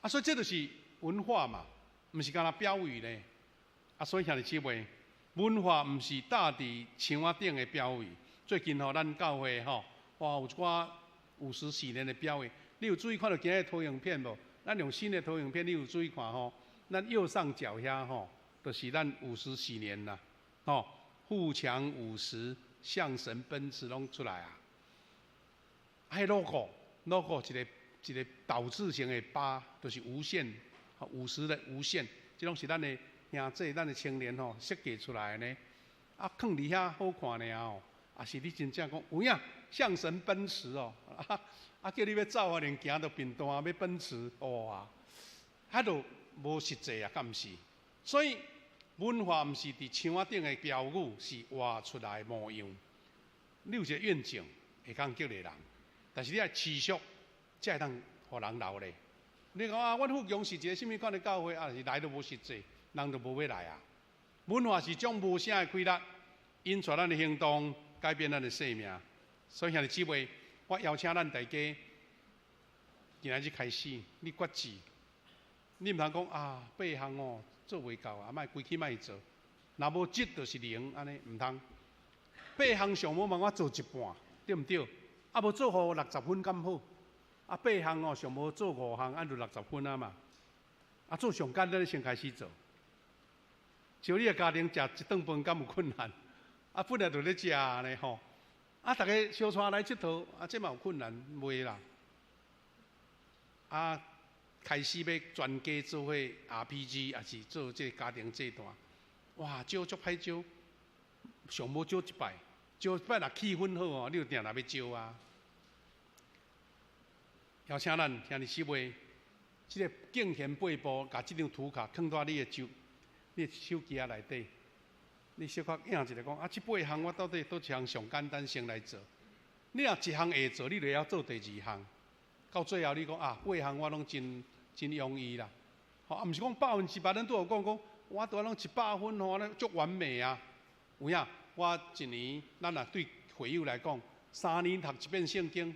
啊，所以這就是文化嘛，毋是干焦標語咧。啊，所以兄弟姊妹，文化毋是貼佇牆仔頂的標語。最近吼，咱教會吼，哇，有一寡50禧年的標語，你有注意看著今日投影片無？咱用新的投影片，你有注意看吼？咱右上角遐吼，就是咱50禧年啦，吼，富強五十，向神奔馳攏出來啊！啊，彼 logo，logo 一个一个倒字形的八，就是无限，50的无限，這攏是咱的兄弟、咱的青年吼設計出來的呢。啊，囥佇遐好看爾哦，啊是你真正講有影向神奔馳哦，啊叫你欲走啊，連行都貧惰，欲奔馳哇，彼就無實際啊，敢毋是？所以文化毋是佇牆仔頂的標語，是活出來的模樣。你有一個願景，會當激勵人，但是你愛持續，才會當予人留咧。你講啊，阮富強是一個啥物款的教會，啊是來都無實際，人就無欲來啊。文化是種無聲的氣力，引帶咱的行動，改變咱的生命。所以兄弟姊妹，我邀請咱大家，今仔日開始，你決志，你毋通講啊，八項哦做袂到啊，莫規氣莫做，若無一就是零，按呢毋通。八項上無嘛，我做一半，對毋對？啊，無做予60分敢好？啊，八項哦上無做五項，按就60分啊嘛。啊，做上簡單，你先開始做。像你的家庭食一頓飯敢有困難？啊，本來就咧食呢吼。啊，逐家相帶來𨑨迌，啊，這嘛有困難袂啦？啊，開始欲全家做伙 RPG，抑是做這個家庭祭壇，哇，招足歹招，上無招一擺，招一擺若氣氛好哦，你就定定欲招啊。邀請咱兄弟姊妹，這個敬虔八步，共這張圖卡囥佇你的手，你的手機仔內底，你小可影一下講啊，這八項我到底佗一項上簡單先來做？你若一項會做，你就會曉做第二項。到最後你講啊，八項我攏真真容易啦。吼，啊，毋是講100%，咱拄有講講，我拄仔攏100分吼，安呢足完美啊。有影，我一年，咱若對會友來講，3年讀一遍聖經，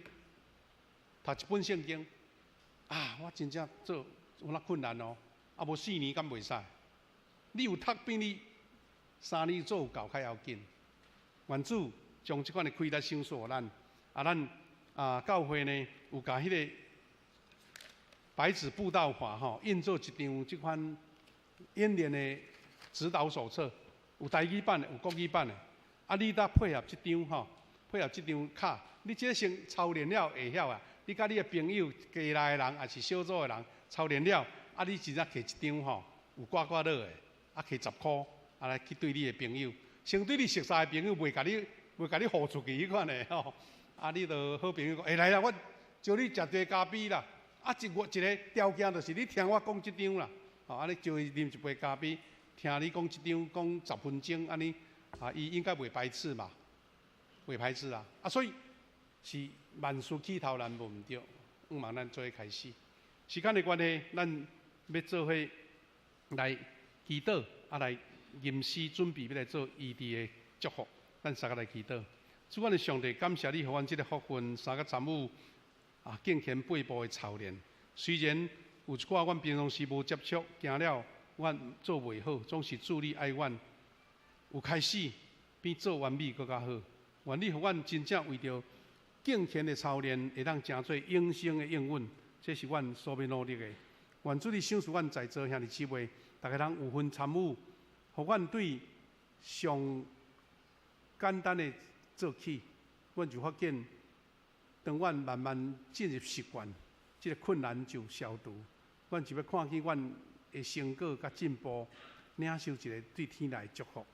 讀一本聖經，啊，我真正做有哪困難哦。啊，無4年敢袂使？你有讀比你3年做有夠較要緊。願主將這款的氣力賞賜予咱，啊，咱啊教會呢有共彼個白紙佈道法吼印做一張這款演練的指導手冊，有台語版的，有國語版的。啊，你搭配合這張吼，配合這張卡，你這個先操練了會曉啊。你佮你的朋友、家內的人，抑是小組的人操練了，啊，你真正摕一張吼，有刮刮樂的，啊，摕10箍，啊來去對你的朋友，先對你熟似的朋友，袂共你予出去彼款的吼。啊，你就好朋友講，欸來啦，我招你食茶咖啡啦。啊，一個一個條件就是你聽我講這張啦，吼，啊，你招伊啉一杯咖啡，聽你講這張講10分鐘，按呢，啊，伊應該袂排斥嘛，袂排斥啊。啊，所以是萬事起頭難無毋對，向望咱做伙開始。時間的關係，咱欲做伙來祈禱，啊來吟詩準備欲來做醫治的祝福。咱三個來祈禱。主，阮的上帝，感謝你，予阮這個福分，三個參與啊敬虔八步的操練。雖然有一寡阮平常時無接觸，驚了阮做袂好，總是主你愛阮有開始比做完美閣較好。願你予阮真正為著敬虔的操練，會當成做永生的應允，這是阮所欲努力的。願主你賞賜阮在座兄弟姊妹，逐家人有份參與，予阮對上簡單的做起，阮就發現，當阮慢慢進入習慣，這個困難就消除。阮就欲看見阮的成果佮進步，領受一個對天來的祝福。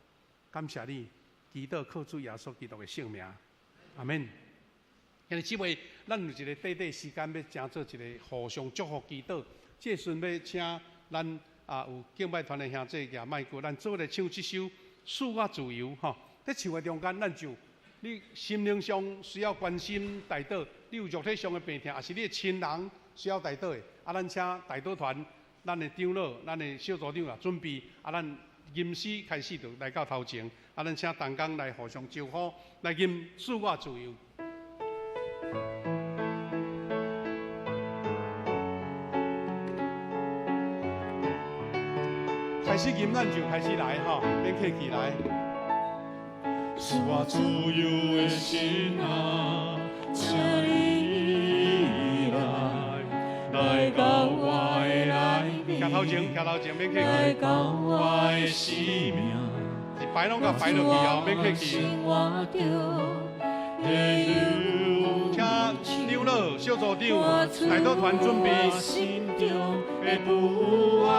感謝你，祈禱靠主耶穌基督的聖名，阿們。兄弟姊妹，咱有一個短短時間，欲成做一個互相祝福祈禱。這時陣欲請咱啊有敬拜團的兄弟舉麥克，咱做伙來唱這首《賜我自由》吼。佇唱的中間，咱就你心靈上需要關心代禱，你有肉體上的病痛，抑是你的親人需要代禱的，啊，咱請代禱團，咱的長老、咱的小組長啊，準備，啊，咱吟詩開始就來到頭前，啊，咱請同工來互相招呼，來吟賜我自由。開始吟，咱就開始來吼，免客氣來。賜我自由的心啊，請你來，來到我的內面，徛頭前，徛頭前，免客氣。來到我的生命，一排攏共排落去哦，免客氣。生活中的憂請长老、小组长、代祷团准备。的不安，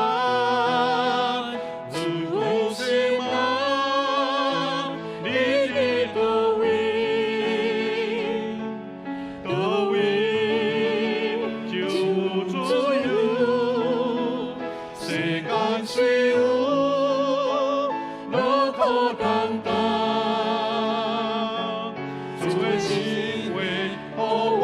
主的心啊，你伫佗位？佗位就有自由，世間雖有勞苦擔當，主的心話予我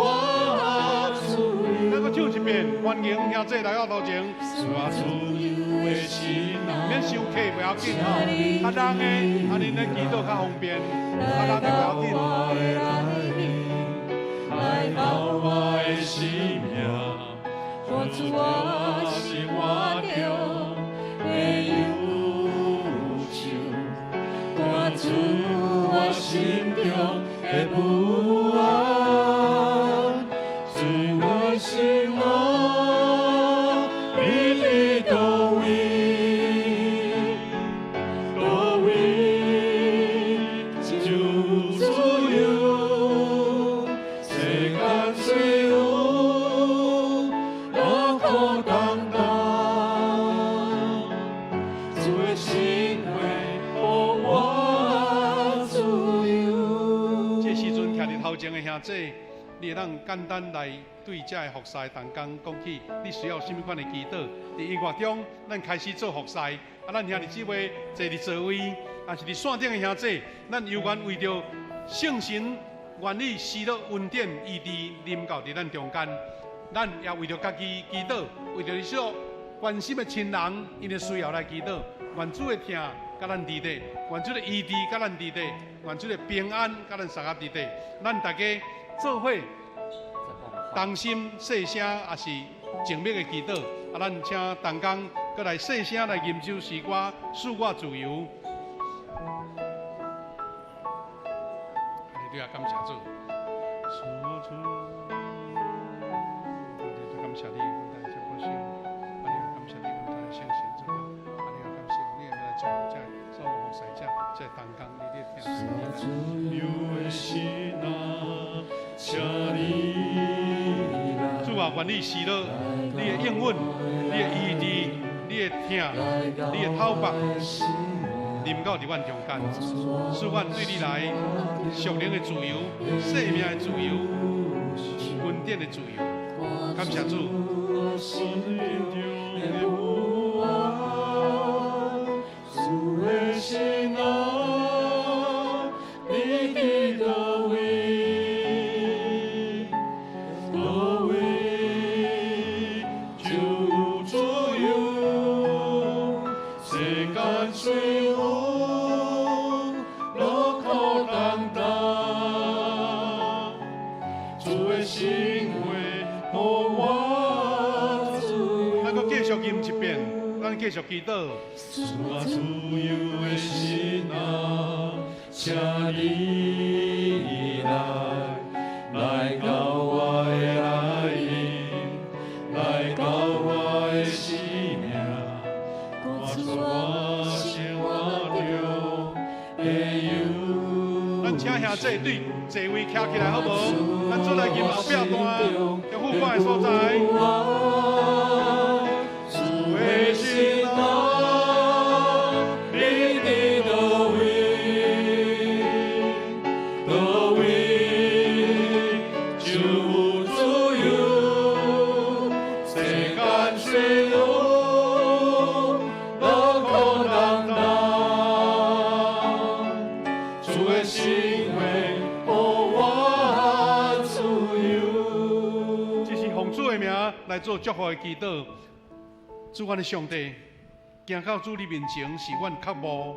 自由。咱閣唱一遍，歡迎兄弟來到頭前。主啊，自由的心啊，免傷客不要緊吼，較重的，按呢咧祈禱較方便，較重的不要緊。來到我的生命，活出我生活中的憂愁，趕出我心中的不安。主的心啊，你伫佗位？佗位就有自由，世間雖有勞苦擔當，主的心話予我自由。這時陣徛佇頭前的兄弟，你會當簡單來對這个服侍同工講起，你需要啥物款的祈禱？佇音樂中，咱開始做服侍，啊，咱兄弟姊妹坐佇座位，抑是佇線頂的兄弟，咱猶原為著聖神願意施落恩典醫治臨到佇咱中間，咱也為著家己祈禱，為著你所關心的親人，𪜶的需要來祈禱。願主的疼佮咱佇底，願主的醫治佮咱佇底，願主的平安佮咱相合佇底。咱大家做伙同心細聲，抑是靜默的祈禱。啊，咱請同工閣來細聲來吟這首詩歌，賜我自由。你也感謝主，賜我自由，感謝你，阮來這保守，啊，你也感謝你，阮來相信主啊，啊，你也感謝你來祝福這所有服侍者，這同工你咧聽。自由的心啊，請你來。主啊，願你施落你的應允，你的醫治，你的疼，你的透縛，臨到佇阮中間，賜阮對你來屬靈的自由、生命的自由、恩典的自由。感謝主。主的心啊，你伫佗位？佗位就有自由，世間雖有勞苦擔當，主的心話予我自由。咱閣繼續吟一遍，咱繼續祈禱。賜我自由的心啊，請你來，來到我的內面，來到我的生命，趕出我生活中的憂。咱請兄弟對座位徛起來好無？咱做來吟後壁段，叫副歌的所在。主的心啊，你伫佗位？佗位就有自由，世間雖有勞苦擔當，主的心話予我自由。這是奉主的名來做祝福的祈禱。主，阮的上帝，行到主你面前是阮渴慕，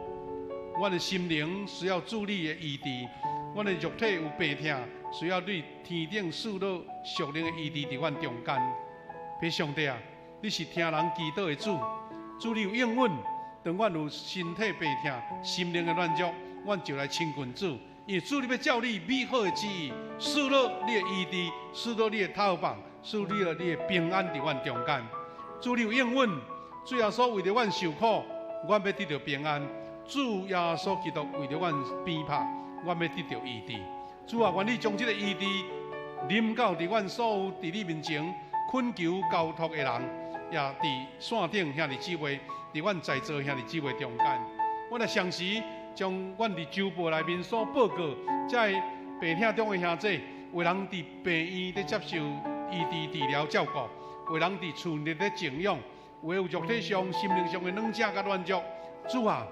阮的心靈需要主你的醫治，阮的肉體有病痛，需要你天頂賜落屬靈的醫治佇阮中間。父上帝啊，你是聽人祈禱的主，主你有應允，當阮有身體病痛、心靈的軟弱，阮就來親近主。因為主你欲照你美好的旨意，賜落你的醫治，賜落你的透放，賜落你的平安佇阮中間。主你有應允，主耶穌為著阮受苦，阮欲得著平安；主耶穌基督為著阮鞭拍，阮欲得著醫治。主啊，願你將這个醫治臨到佇阮所有佇你面前懇求交託的人，也佇線頂兄弟姊妹，佇阮在座兄弟姊妹中間，阮來同時將阮佇週報內面所報告，這个病痛中的兄弟，有人佇病院咧接受醫治治療照顧，有人佇厝內咧靜養，有的有肉體上、心靈上的軟弱佮軟弱。主啊，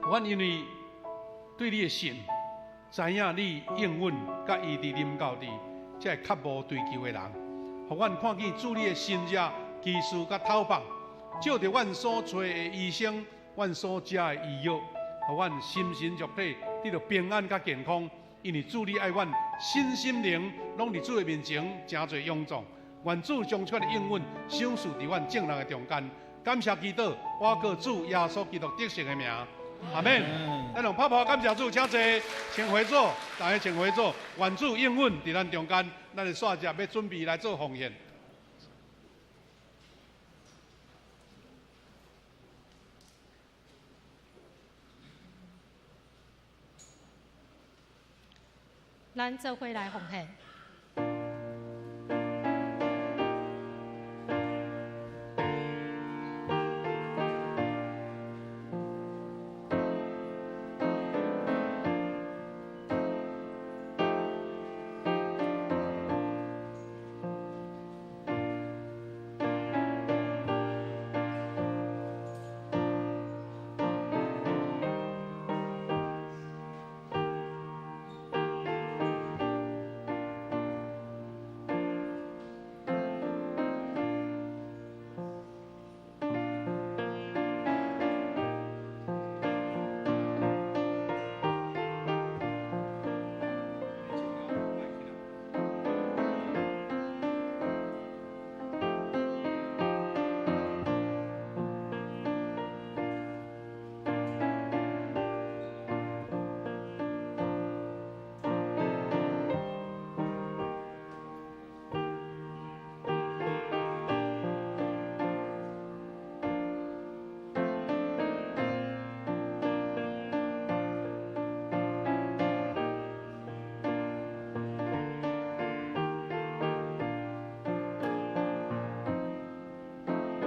阮因為對你的信，知影你應允佮醫治臨到佇這个渴慕追求的人，予阮看見主你的神蹟、奇事佮透放，照著阮所揣的醫生，阮所食的醫藥，予阮心神肉體得著平安佮健康。因為主你愛阮身心靈攏佇主的面前誠濟勇壯。願主將這的應允賞賜佇阮眾人的中間。感謝基督，我靠主耶穌基督得勝的名，阿們。咱用拍拍感謝主，請坐，請回座，大家請回座。願主應允佇咱中間，咱的煞只欲準備來做奉獻。咱做伙來奉獻。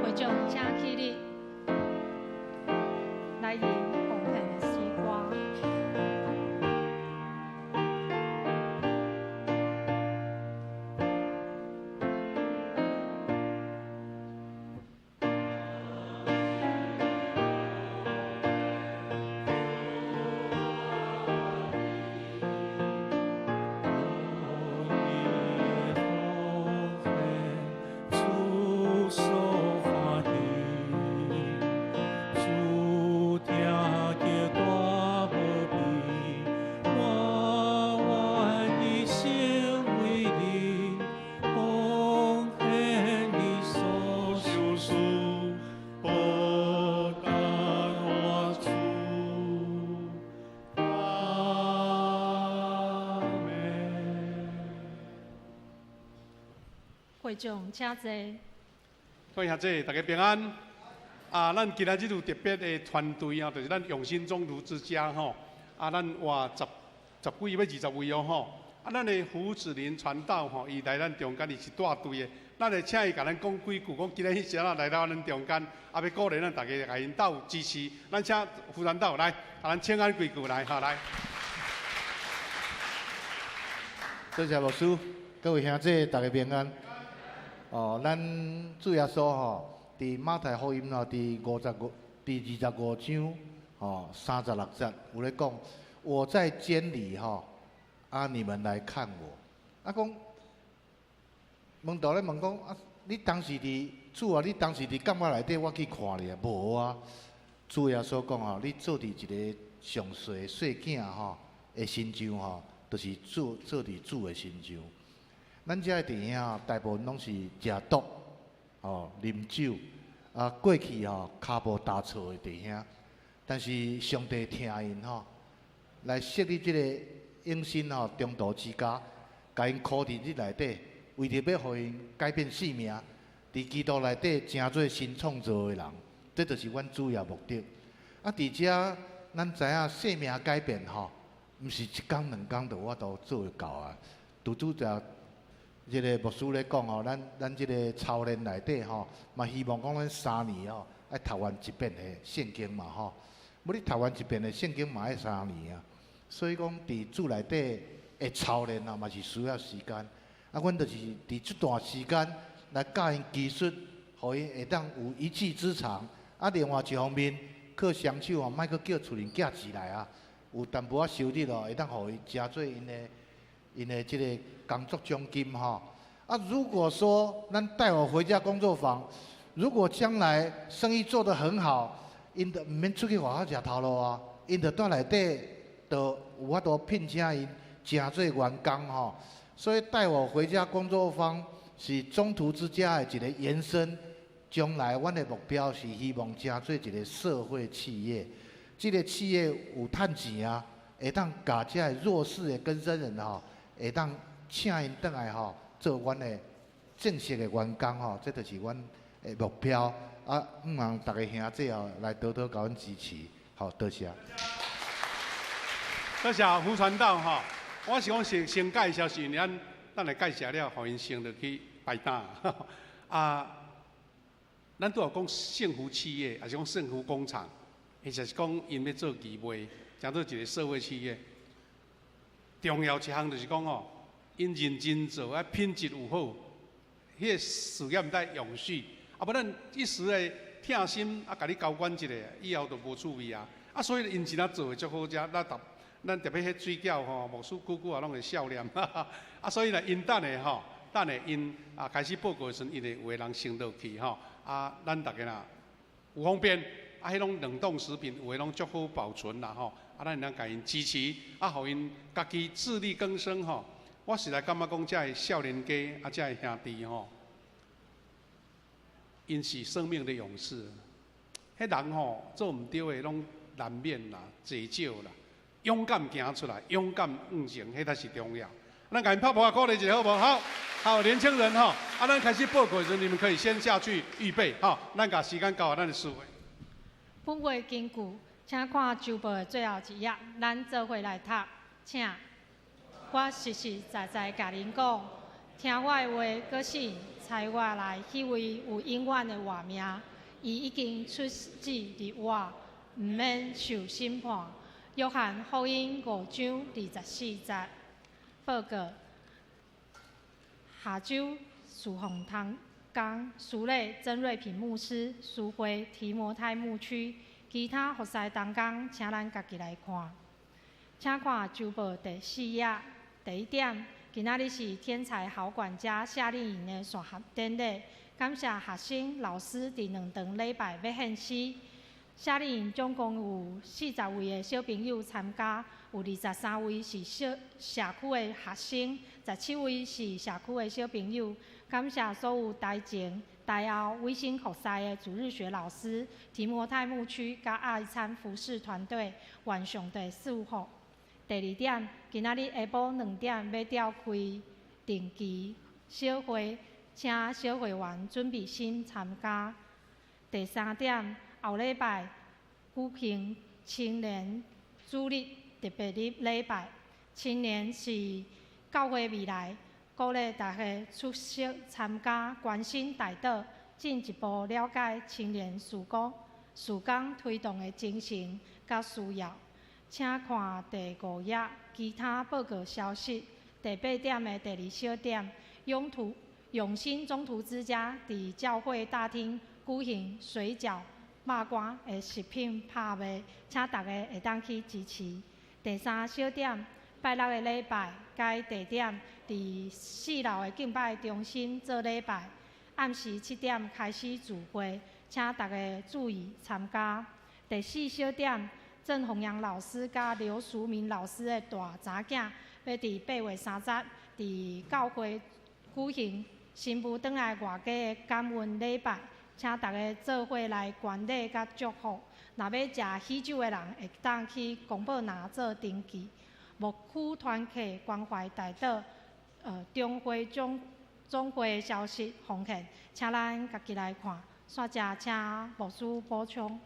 會眾請起立，來吟奉獻的詩歌。主所歡喜，主聽見大無比，我願一生為你奉獻你所賞賜，不敢我主。阿們。會眾請坐。各位兄弟，大家平安。啊，咱今仔日有特別的團隊啊，就是咱永新宗儒之家吼。啊，咱哇十十幾欲二十位哦吼。啊，咱的胡子林傳道吼，伊來咱中間，伊是帶隊的。咱會請伊共咱講幾句，講今日是按怎來到咱中間，啊，欲鼓勵咱大家共𪜶鬥支持。咱請胡傳道來，共咱請安幾句來，好來。多謝牧師，各位兄弟，大家平安。哦，咱主耶穌吼，佇馬太福音吼，佇55、佇25章吼36節有咧講，我在監裡吼，啊你們來看我。啊講，門徒咧問講啊，你當時佇主啊，你當時佇監獄內底，我去看你啊，無啊。主耶穌講吼，你做佇一个上細細囝吼的身上吼，就是做做佇主的身上。咱遮的弟兄吼，大部分攏是食毒、吼啉酒，啊過去吼跤步踏錯的弟兄，但是上帝疼𪜶吼，來設立這個永生吼中途之家，共𪜶箍佇這內底，為著欲予𪜶改變性命，佇基督內底成做新創造的人，這就是阮主要目的。啊，佇遮咱知影生命改變吼，毋是一工兩工就有法度做會到啊。拄拄才這个牧師咧講吼，咱這个操練內底吼，嘛希望講咱3年吼，愛讀完一遍的聖經嘛吼。欲你讀完一遍的聖經嘛愛三年啊。所以講，佇主內底的操練啊，嘛是需要時間。啊，阮就是佇這段時間來教𪜶技術，予𪜶會當有一技之長。啊，另外一方面，靠雙手吼，莫閣叫厝裡寄錢來啊。有淡薄仔收入哦，會當予伊誠做𪜶的這个工作獎金吼。啊，如果說咱帶我回家工作坊，如果將來生意做得很好，𪜶就毋免出去外口食頭路啊，𪜶就蹛內底，就有法度聘請𪜶誠做員工吼。所以帶我回家工作坊是中途之家的一个延伸。將來阮的目標是希望誠做一个社會企業，這个企業有趁錢啊，會當共這个弱勢的更生人吼，會當請𪜶轉來吼做阮的正式的員工吼，這就是阮的目標。啊，向望逐个兄弟哦來多多共阮支持，好，多謝。多謝胡傳道吼，我是講先介紹是咱等下介紹了，予𪜶先落去排檔。啊，咱拄仔講幸福企業，抑是講幸福工廠，或者是講𪜶欲做義賣，成做一个社會企業。重要一項就是講吼，𪜶認真做，啊品質有好，彼个事業毋知永續。啊，無咱一時的疼心啊，共你交關一下，以後就無趣味啊。啊，所以𪜶真正做的足好食，咱特別彼水餃吼，牧師久久啊攏會笑念。啊，所以呢，𪜶等下吼，等下𪜶啊開始報告的時陣，𪜶會有的人先落去吼。啊，咱逐家若有方便，啊，彼種冷凍食品有的攏足好保存啦吼。啊，咱會當共𪜶支持，啊，予𪜶家己自力更生吼。我實在感覺講，這个少年家啊，這个兄弟吼，𪜶是生命的勇士。彼人吼做毋對的，攏難免啦，濟少啦。勇敢行出來，勇敢向前，彼才是重要。咱共𪜶拍噗仔鼓勵一下好無？好，好，年輕人吼，啊，咱開始報告的時陣，你們可以先下去預備，吼，咱共時間交予咱的司會。本會根據，請看週報的最後一頁，咱做伙來讀，請。我實實在在共恁講，聽我的話，閣信差我來彼位有永遠的活命，伊已經出死入活，毋免受審判。約翰福音5章24節。報告。下週事奉同工，司禮曾瑞平牧師，司會提摩太牧區，其他服侍同工，請咱家己來看。請看週報第四頁，第一點，今仔日是天才好管家夏令營的紲學典禮，感謝學生、老師佇兩場禮拜欲獻詩。夏令營總共有40位的小朋友參加，有23位是小社區的學生，17位是社區的小朋友。感謝所有台前、台後委身服侍的主日學老師、提摩太牧區佮愛餐服侍團隊，願上帝賜福。第二點，今仔日下晡2點欲召開定期小會，請小會員準備心參加。第三點，後禮拜舉行青年主日特別日禮拜。青年是教會未來，鼓勵大家出席參加，關心代禱，進一步了解青年事工、事工推動的精神佮需要。請看第五頁其他報告消息。第八點的第二小點，永興中途之家佇教會大廳舉行水餃、肉乾的食品拍賣，請大家會當去支持。第三小點，拜六的禮拜改地點佇四樓的敬拜中心做禮拜，暗時7點開始聚會，請大家注意參加。第四小點，鄭弘陽老師佮劉淑明老師的大查囝，欲佇8月30佇教會舉行新婦轉來外家的感恩禮拜，請大家做伙來觀禮佮祝福。若欲食喜酒的人，會當去公報拿做登記。牧區團契關懷代禱，中會總會消息奉獻，請咱家己來看。煞者請牧師補充。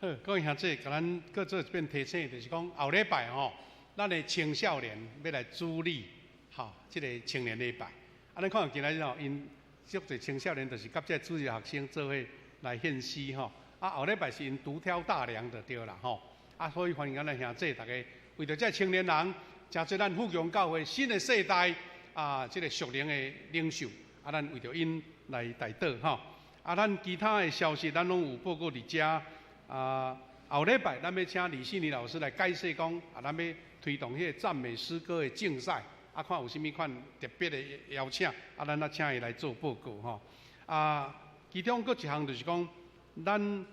好，各位兄弟，共咱閣做一遍提醒，就是講後禮拜吼，咱的青少年欲來主禮，吼，這个青年禮拜。啊，咱看今仔日吼，𪜶足濟青少年就是佮這个主日學生做伙來獻詩吼。啊，後禮拜是𪜶獨挑大梁就對啦吼。啊，所以歡迎咱的兄弟逐家，為著這青年人，誠濟咱富強教會新的世代啊，這个屬靈的領袖，啊，咱為著𪜶來代禱吼。啊，咱其他的消息，咱攏有報告佇遮。啊，後禮拜咱欲請李信妮老師來解釋講，啊，咱欲推動彼个讚美詩歌的競賽，啊，看有啥物款特別的邀請，啊，咱來請伊來做報告吼。啊，其中閣一項就是講，咱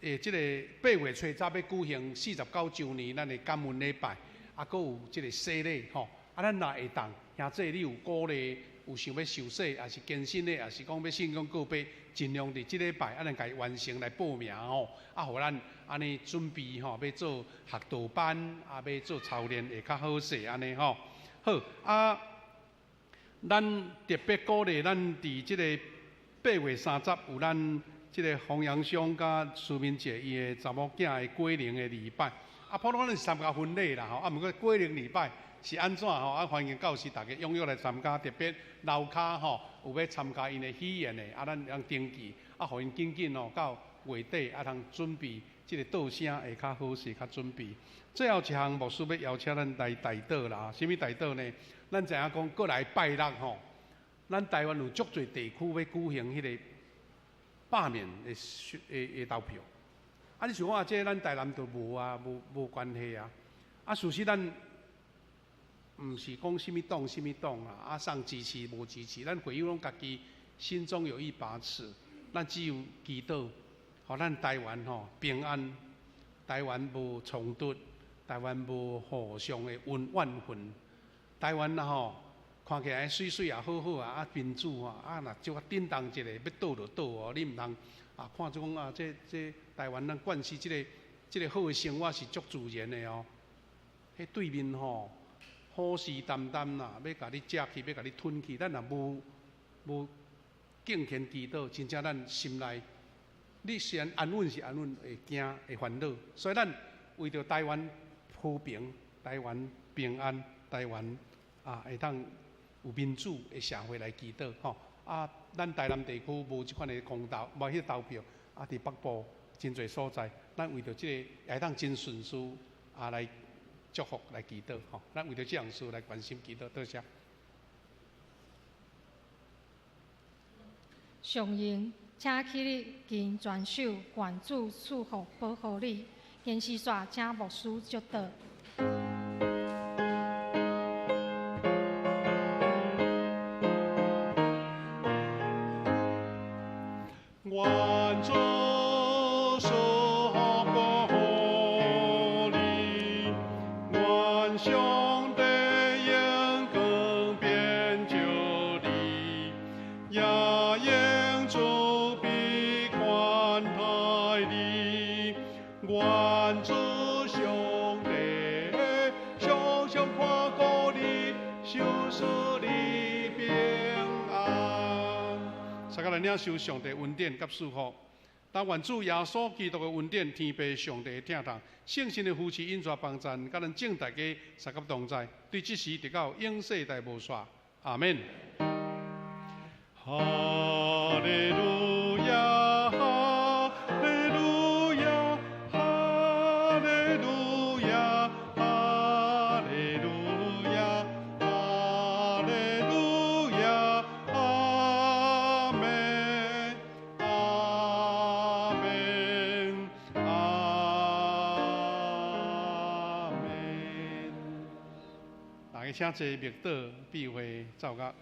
也有這个8月初十欲舉行49週年咱的感恩禮拜，啊，閣有這个洗禮吼。啊，咱若會當，兄弟你有鼓勵，有想欲受洗，抑是堅信的，抑是講欲信仰告白，盡量佇這禮拜，啊，咱共伊完成來報名吼，啊，予咱按呢準備吼，欲做學道班，啊，欲做操練會較好勢按呢吼。好，啊，咱特別鼓勵咱佇這个8月30有咱這个洪陽兄佮蘇明姐伊的查某囝的歸寧的禮拜，啊，普通咱是參加婚禮啦吼，啊，毋過歸寧禮拜是按怎吼？啊，歡迎到時逐家踴躍來參加，特別樓跤吼有欲參加𪜶的喜宴的，啊，咱會當登記，啊，予𪜶緊緊吼到月底啊，通準備這个桌聲會較好勢，較準備。最後一項牧師欲邀請咱來代禱啦，啥物代禱呢？咱知影講過來拜六吼，咱台灣有足濟地區欲舉行彼个罷免的選的的投票。啊，你想講啊，這咱台南就無啊，無無關係啊。啊，事實咱毋是講啥物黨啥物黨啊，啊，送支持無支持，咱會友攏家己心中有一把尺，咱只有祈禱，予咱台灣吼平安，台灣無衝突，台灣無互相的恩怨恨，台灣啊吼看起來媠媠也好好啊，啊民主啊，啊若小可震動一下，欲倒就倒哦，你毋通啊看做講啊，這這台灣咱慣勢這个這个好的生活是足自然的哦，彼對面吼虎視眈眈啦，欲共你食去，欲共你吞去，咱若無無敬虔祈禱，真正咱心內，你雖然安穩是安穩，會驚會煩惱，所以咱為著台灣和平、台灣平安、台灣啊會當有民主的社會來祈禱吼。啊，咱台南地區無這款的公投，無彼個投票，啊，佇北部真濟所在，咱為著這個也會當真順序啊來祝福來祈禱吼。咱為著這項事來關心祈禱，多謝。上榮，請起立，盡全手，願主賜福保護你。電視煞請牧師祝禱。願主賜福保護你，願上帝榮光遍照你，也用慈悲寬待你。願主上帝常常看顧你，賞賜你平安。大家來領受上帝恩典佮祝福。但願主耶穌基督的恩典、天父上帝的疼痛、聖神的扶持、引導幫贊，佮咱眾大家相佮同在，對這時直到永世代無煞。阿們。哈利路亞，哈利路亞，哈利路亞，哈利路亞，哈利路亞，阿們，阿們，阿們。大家請坐，默禱、閉會、奏樂。